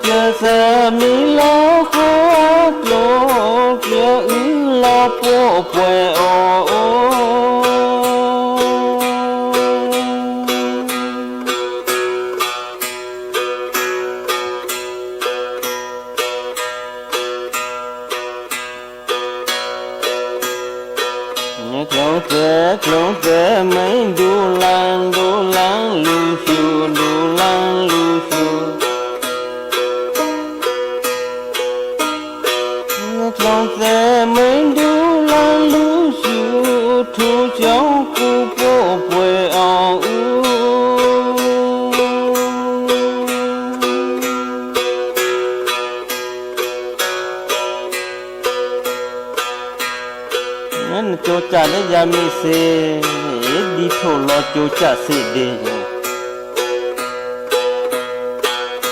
ချၢၣ်စးမံလီၤဃိၣ်အကျိ ကဲအုၣ်လီၤပှီၢ်ပှဲၤအီၤအိၣ် ကျိၣ်စဲကျိၣ်စဲ မ့ၢ်ဒူလၢ်ဒူလၢ်လူၤဆူ ဒူလၢ်လူၤဆူ ကျိၣ်စဲမ့ၢ်ဒူလၢ်လူၤဆူ ထူကၠီကူပှီၢ်ပှဲၤအီၤအိၣ် နကၠိကၢ်လၢယၤမ့ၢ်စ့ၢ် ဒ်ထိၣ်လီၤကၠိကၢ်စ့ၢ်ဒ့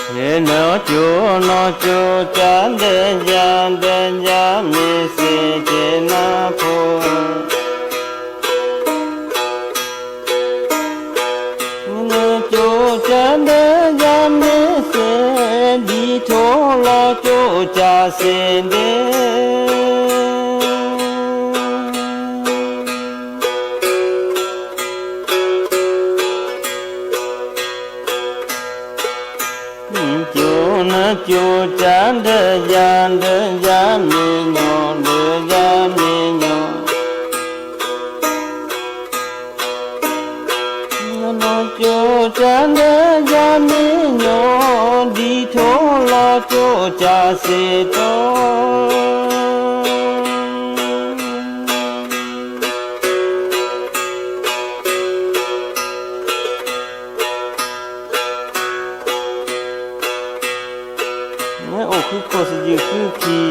ဟဲနီၢ်ကၠိနီၢ်ကၠိကၢ်လၢယၤ လၢယၤမ့ၢ်စ့ၢ်ကဲနၢ်ဖိ ကၠိကၢ်လၢယၤမ့ၢ်စ့ၢ် ဒ်ထိၣ်လီၤကၠိကၢ်စ့ၢ်ဒ့ န ကၠၢ်ဒီးယၤ ဒီးယၤမ့ၢ်ညီ ဒီးယၤမ့ၢ်ညီ လီၤကၠိကၠၢ်ဒီးယၤမ့ၢ်ညီ ဒ်ထိၣ်လီၤကၠိကၠၢ်စ့ၢ်ကီး အိၣ်ဃုခိၣ်သယုၢ်ဃုခံ,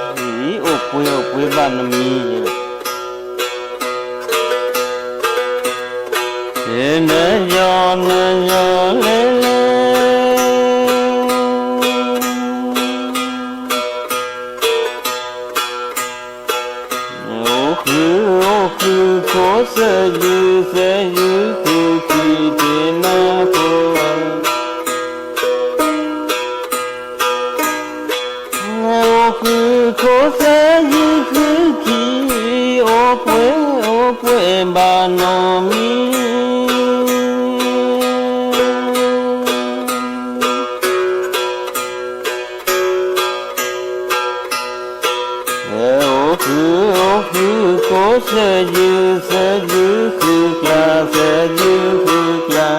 အိၣ်ပှဲၤအိၣ်ပှဲၤဘၣ်နမံၤ, နယီနယီလဲၤလဲၤ အိၣ်ဃုအိၣ်ဃုခိၣ်သယုၢ်သယုၢ်ဃုခံ တ့နၢ်ဖိ အိၣ်ဃုခိၣ်သယုၢ်ဃုခံ, အိၣ်ပှဲၤအိၣ်ပှဲၤဘၣ်နီၢ်မံၤ အိၣ်ဃုအိၣ်ဃုခိၣ်သယုၢ်သယုၢ်ဃုကျါ သယုၢ်ဃုကျါ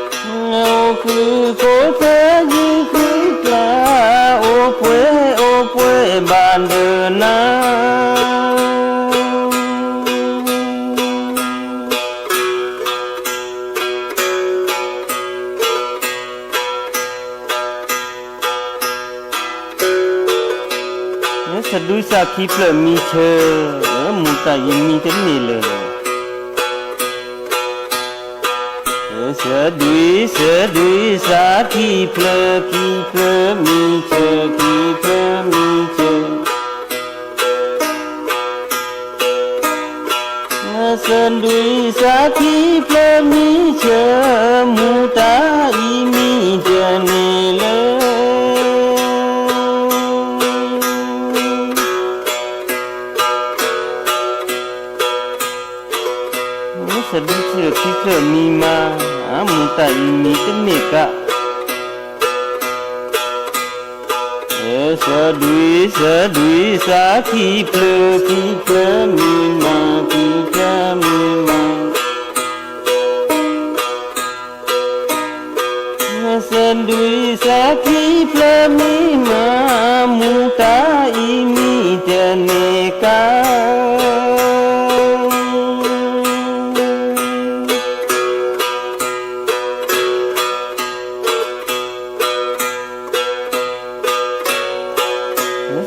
အိၣ်ဃုခိၣ်သယုၢ်ဃုကျါ အိၣ်ပှဲၤအိၣ်ပှဲၤဘၣ်ဒၢးနၤ သဒွံသးခံဖျၢၣ်မံဆၢ, မူၤတၢ်အံၤမံတန့ၢ်လၢၤ, သဒွံ သဒွံသးခံဖျၢၣ် ခံဖျၢၣ်မံဆၢ ခံဖျၢၣ်မံဆၢ သဒွံသးခံဖျၢၣ်မံဆၢ, မူၤတၢ်အံၤမံတန့ၢ်လၢၤ. သဒွံသးခံဖျၢၣ်မံမါ, မူၤတၢ်အံၤမံတန့ၢ်ကါ သဒွံ သဒွံသးခံဖျၢၣ် ခံဖျၢၣ်မံမါ ခံဖျၢၣ်မံမါ သဒွံသးခံဖျၢၣ်မံမါ, မူၤတၢ်အံၤမံတန့ၢ်ကါ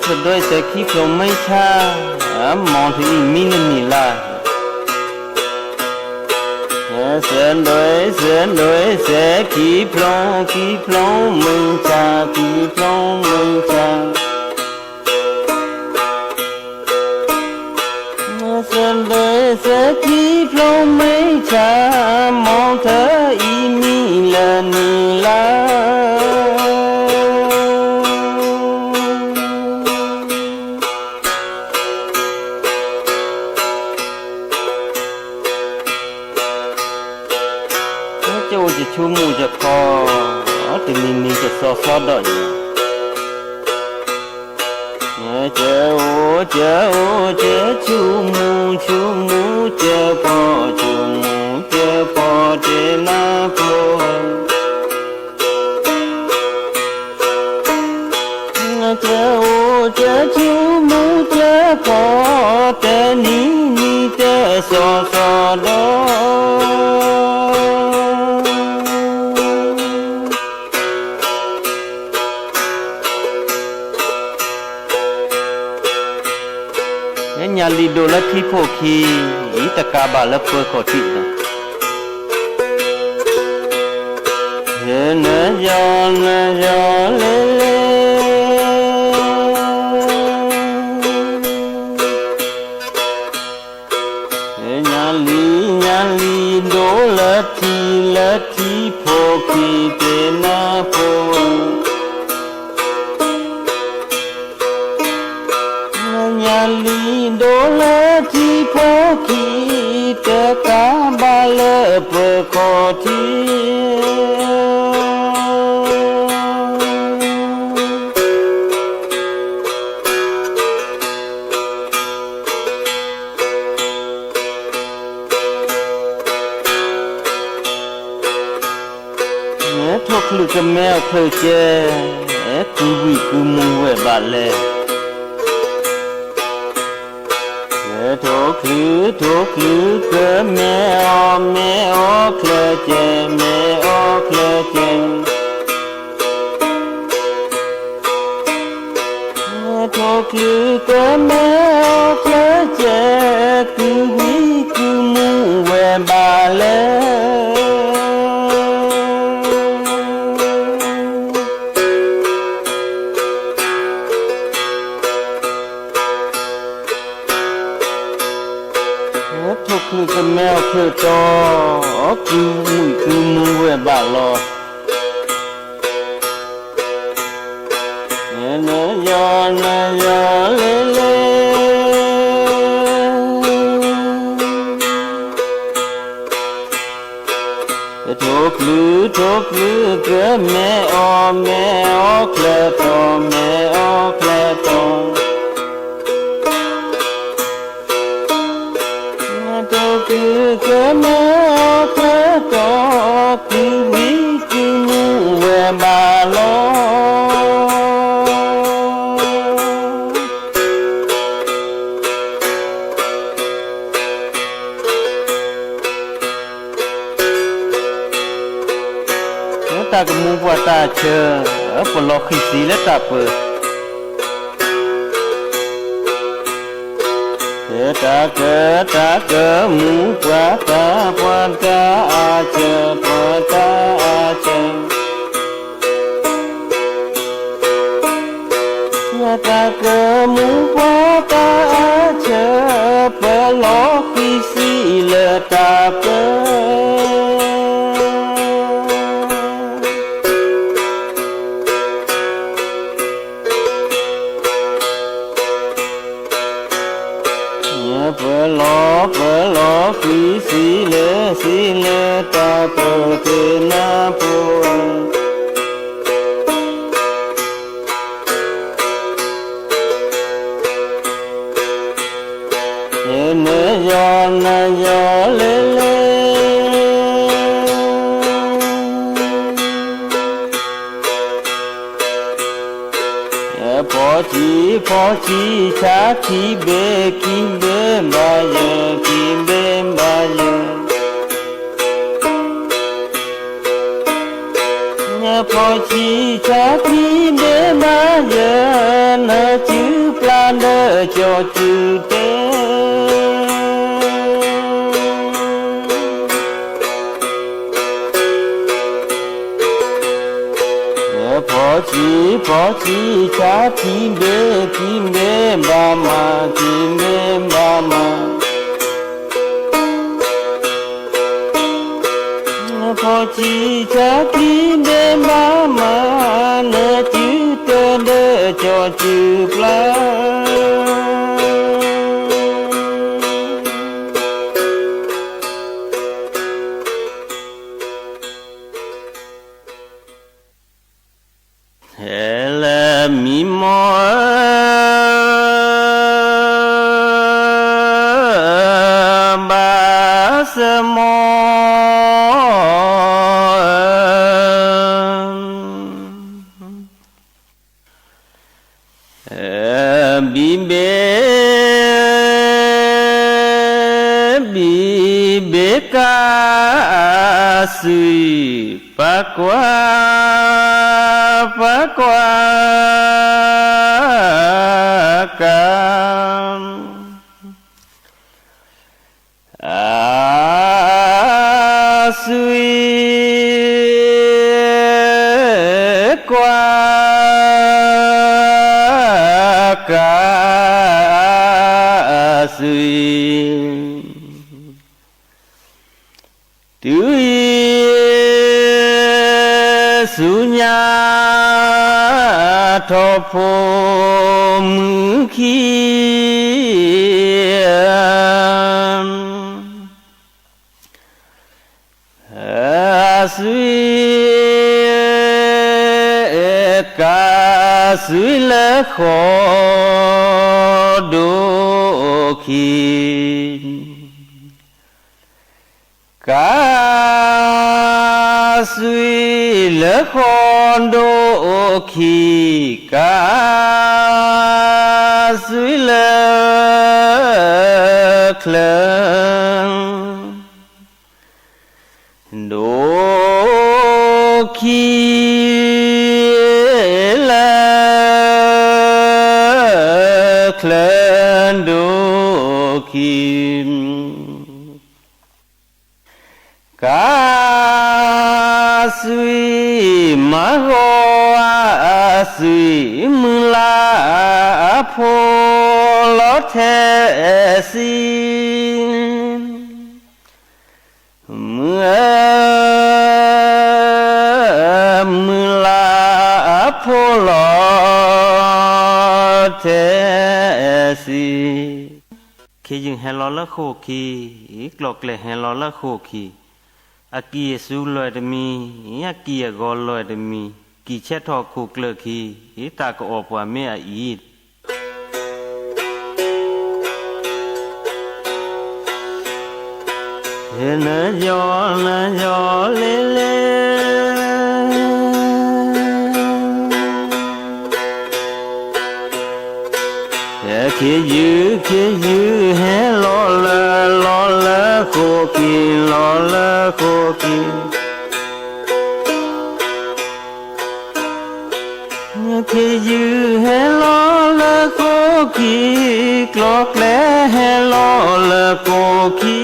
သဒွံသးခံဖျၢၣ်မံဆၢ, မူၤတၢ်အံၤမံတန့ၢ်လၢၤ. သဒွံ သဒွံသးခံဖျၢၣ် ခံဖျၢၣ်မံဆၢ ခံဖျၢၣ်မံဆၢ သဒွံသးခံဖျၢၣ်မံဆၢ, မူၤတၢ်အံၤမံလၢန့ၣ်လၢၤ. ကအိၣ်ကဆိကမိၣ်ကခီ, တနံၤနံၤကစီစီဒီးယၤ ကအိၣ် ကအိၣ် ကဆိကမိၣ် ဆိကမိၣ် ကပီၤ ဆိကမိၣ် ကပီၤ တ့နၢ်ဖိ ကအိၣ် ကဆိကမိၣ် ကပီၤ တနံၤနံၤတစီစီဒီး ညၣ်လံၣ်ဒိၣ်လၢထံဖိခံ, အံၤတကးဘၣ်လၢပၢၤခီၣ်ထံးလီၤ. နယီ နယီလဲၤလဲၤ ညၣ်လံၣ် ညၣ်လံၣ်ဒိၣ်လၢထံ လၢထံဖိခံ တ့နၢ်ဖိ ညၣ်လံၣ်ဒိၣ်လၢထံဖိခံ တကးဘၣ်လၢပၢၤခီၣ်ထံး ကမဲအီၤချၢကဲ, ကုၢ်ဝံၣ်ကုၢ်မူၤဝဲဘၣ်လဲၣ်. ထိၣ်ချုး ထိၣ်ချုး ကမဲအီၤ မဲအီၤချၢကဲ, မဲအီၤချၢကဲ. ထိၣ်ချုး ကမဲအီၤချၢကဲ, ကုၢ်ဝံၣ်ကုၢ်မူၤဝဲဘၣ်လဲၣ်. ထိၣ်ချုး ကမဲအီၤချၢတီ, ကုၢ်ဝံၣ်ကုၢ်မူၤဝဲဘၣ်လီၤ. နယီၢ်နယီၢ်လဲလဲ, ထိၣ်ချုး ထိၣ်ချုး ကမဲအီၤ မဲအီၤချၢတီ, မဲအီၤချၢတီ. ထိၣ်ချုး ကမဲအီၤချၢတီ, ကုၢ်ဝံၣ်ကုၢ်မူၤဝဲဘၣ်လီၤ. တၢ်ကမူၤပှၤတၢ်အဆၢ, ပလီၤဃံးသံလၢတၢ်ပၢ. တၢ်က, တၢ်ကမူၤပှၤတၢ်, ပှၤတၢ်အဆၢ, ပှၤတၢ်အဆၢ. တၢ်ကမူၤပှၤတၢ်အဆၢ, ပလီၤဃံးသံလၢတၢ်ပၢ. ပလီၤ, ပလီၤဃံးသံလၢ, သံလၢတၢ်ပၢတနၢ်ပၢၢ်. နယီၢ်နယီၢ်လဲလဲ, ဖီဆံး ဖီဆံးဆါ ခံဘ့ၣ် ခံဘ့ၣ်ဘၣ်ယဲၢ် ခံဘ့ၣ်ဘၣ်ယဲၢ်. ဖီဆံးဆါ ခံဘ့ၣ်ဘၣ်ယဲၢ် နစုပျၢ်ဒီးကၠီစုတဲ. ဖီဆံး ဖီဆံးဆါ ခံဘ့ၣ် ခံဘ့ၣ်ဘၣ်မး ခံဘ့ၣ်ဘၣ်မး. ဖီဆံးဆါ ခံဘ့ၣ်ဘၣ်မး နစုတဲဒီးကၠီစုပျၢ်. ဟဲလၢမံမီၢ်ဧၢ, ဘၣ်စၢၤမီၢ်ဧၢ, ဘံၣ်ဘ့ၣ် ဘံၣ်ဘ့ၣ်ကါ အစွံ ပၢ်ကွၢ် ပၢ်ကွၢ် ကါ အစွံ ကွၢ် ကါ အစွံ တုၤအံၤ ဆူညါ ထီၣ်ဖိမုၣ်ခံ အစွံ ကါစွံလၢဃီ ဒိၣ်ခံ ကါ ကါစွံလၢဃီဒိၣ်ခံ, ကါစွံလၢချၢ ဒိၣ်ခံ, လၢချၢဒိၣ်ခံ, ကါစွံမၤဂီၤအစွံ, မုၢ်လၢ်အဖိလီၤထဲစံ, မုၢ်ဧၢ, မုၢ်လၢ်အဖိလီၤထဲစံ, ခ့ယုၢ်ဟဲလီၤလၢဃိာ်ခံ, ကျီၢ်ကျဲဟဲလီၤလၢဃိာ်ခံ, အကံၢ်အစူလွဲၢ်တမံၤ, အကံၢ်အဂီၤလွဲၢ်တမံၤ, ကံၢ်ဆဲးထီၣ်ခိၣ်ကျၢၢ်ခံ, တၢ်ကအီၣ်ပှၤမ့ၢ်အအံၤ နယီၢ် နယီၢ်လ့လ့, ခ့ယုၢ် ခ့ယုၢ်ဟဲလီၤလၢ လီၤလၢဃိာ်ခံ, လီၤလၢဃိာ်ခံ ခ့ယုၢ်ဟဲလီၤလၢဃိာ်ခံ, ကျီၢ်ကျဲဟဲလီၤလၢဃိာ်ခံ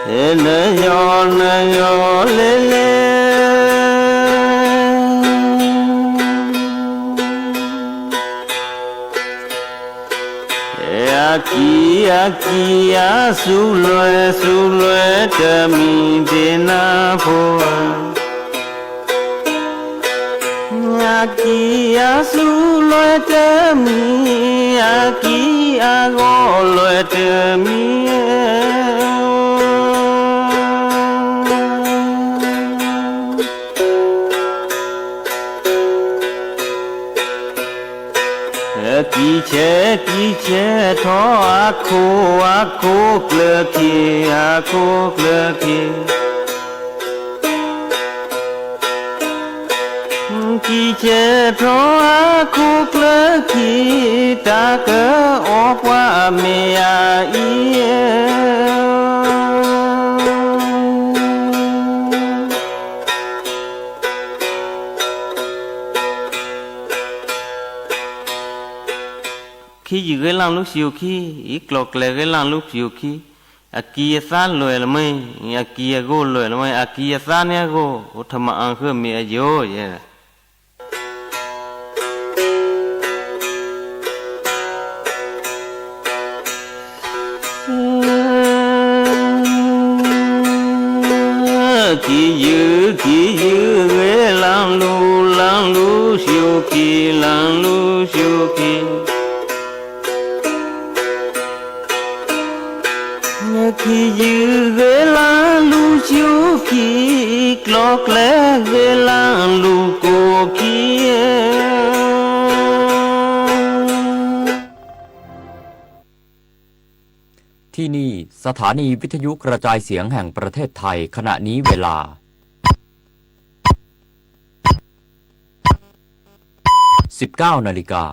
ဧၢ, နယီၢ် နယီၢ်လ့လ့ အကံၢ် အကံၢ်အစူလွဲၢ် စူလွဲၢ်တမံၤ ဒ့နၤဖိဧၢ, အကံၢ်အစူလွဲၢ်တမံၤ အကံၢ်အဂီၤလွဲၢ်တမံၤ ကံၢ်ဆဲး ကံၢ်ဆဲးထီၣ်အခိၣ် အခိၣ်ကျၢၢ်ခံ အခိၣ်ကျၢၢ်ခံ ကံၢ်ဆဲးထီၣ်အခိၣ်ကျၢၢ်ခံ တၢ်ကအီၣ်ပှၤမ့ၢ်အအံၤ ခ့ယုၢ်ဂ့ၤလၢ်လူၤစူၤခံ အံၤကျီၢ်ကျဲဂ့ၤလၢ်လူၤစူၤခံ အကံၢ်အသါလွဲၢ်လၢၤမ့ၢ် အကံၢ်အဂီၤလွဲၢ်လၢၤမ့ၢ် အကံၢ်အသါန့ၣ်အဂီၢ် အိၣ်ထမၤအၣ်ဃၢမ့ၢ်အယိာ်ယဲ ကံၢ်ယုၢ် ကံၢ်ယုၢ်ဂ့ၤလၢ်လူၤ လၢ်လူၤစူၤခံ လၢ်လူၤစူၤခံ ကံၢ်ယုၢ်ဂ့ၤလၢ်လူၤစူၤခံ ကျီၢ်ကျဲဂ့ၤလၢ်လူၤကိၢ်ခံ ที่นี่สถานีวิทยุกระจายเสียงแห่งประเทศไทย ขณะนี้เวลา สิบเก้านาฬิกา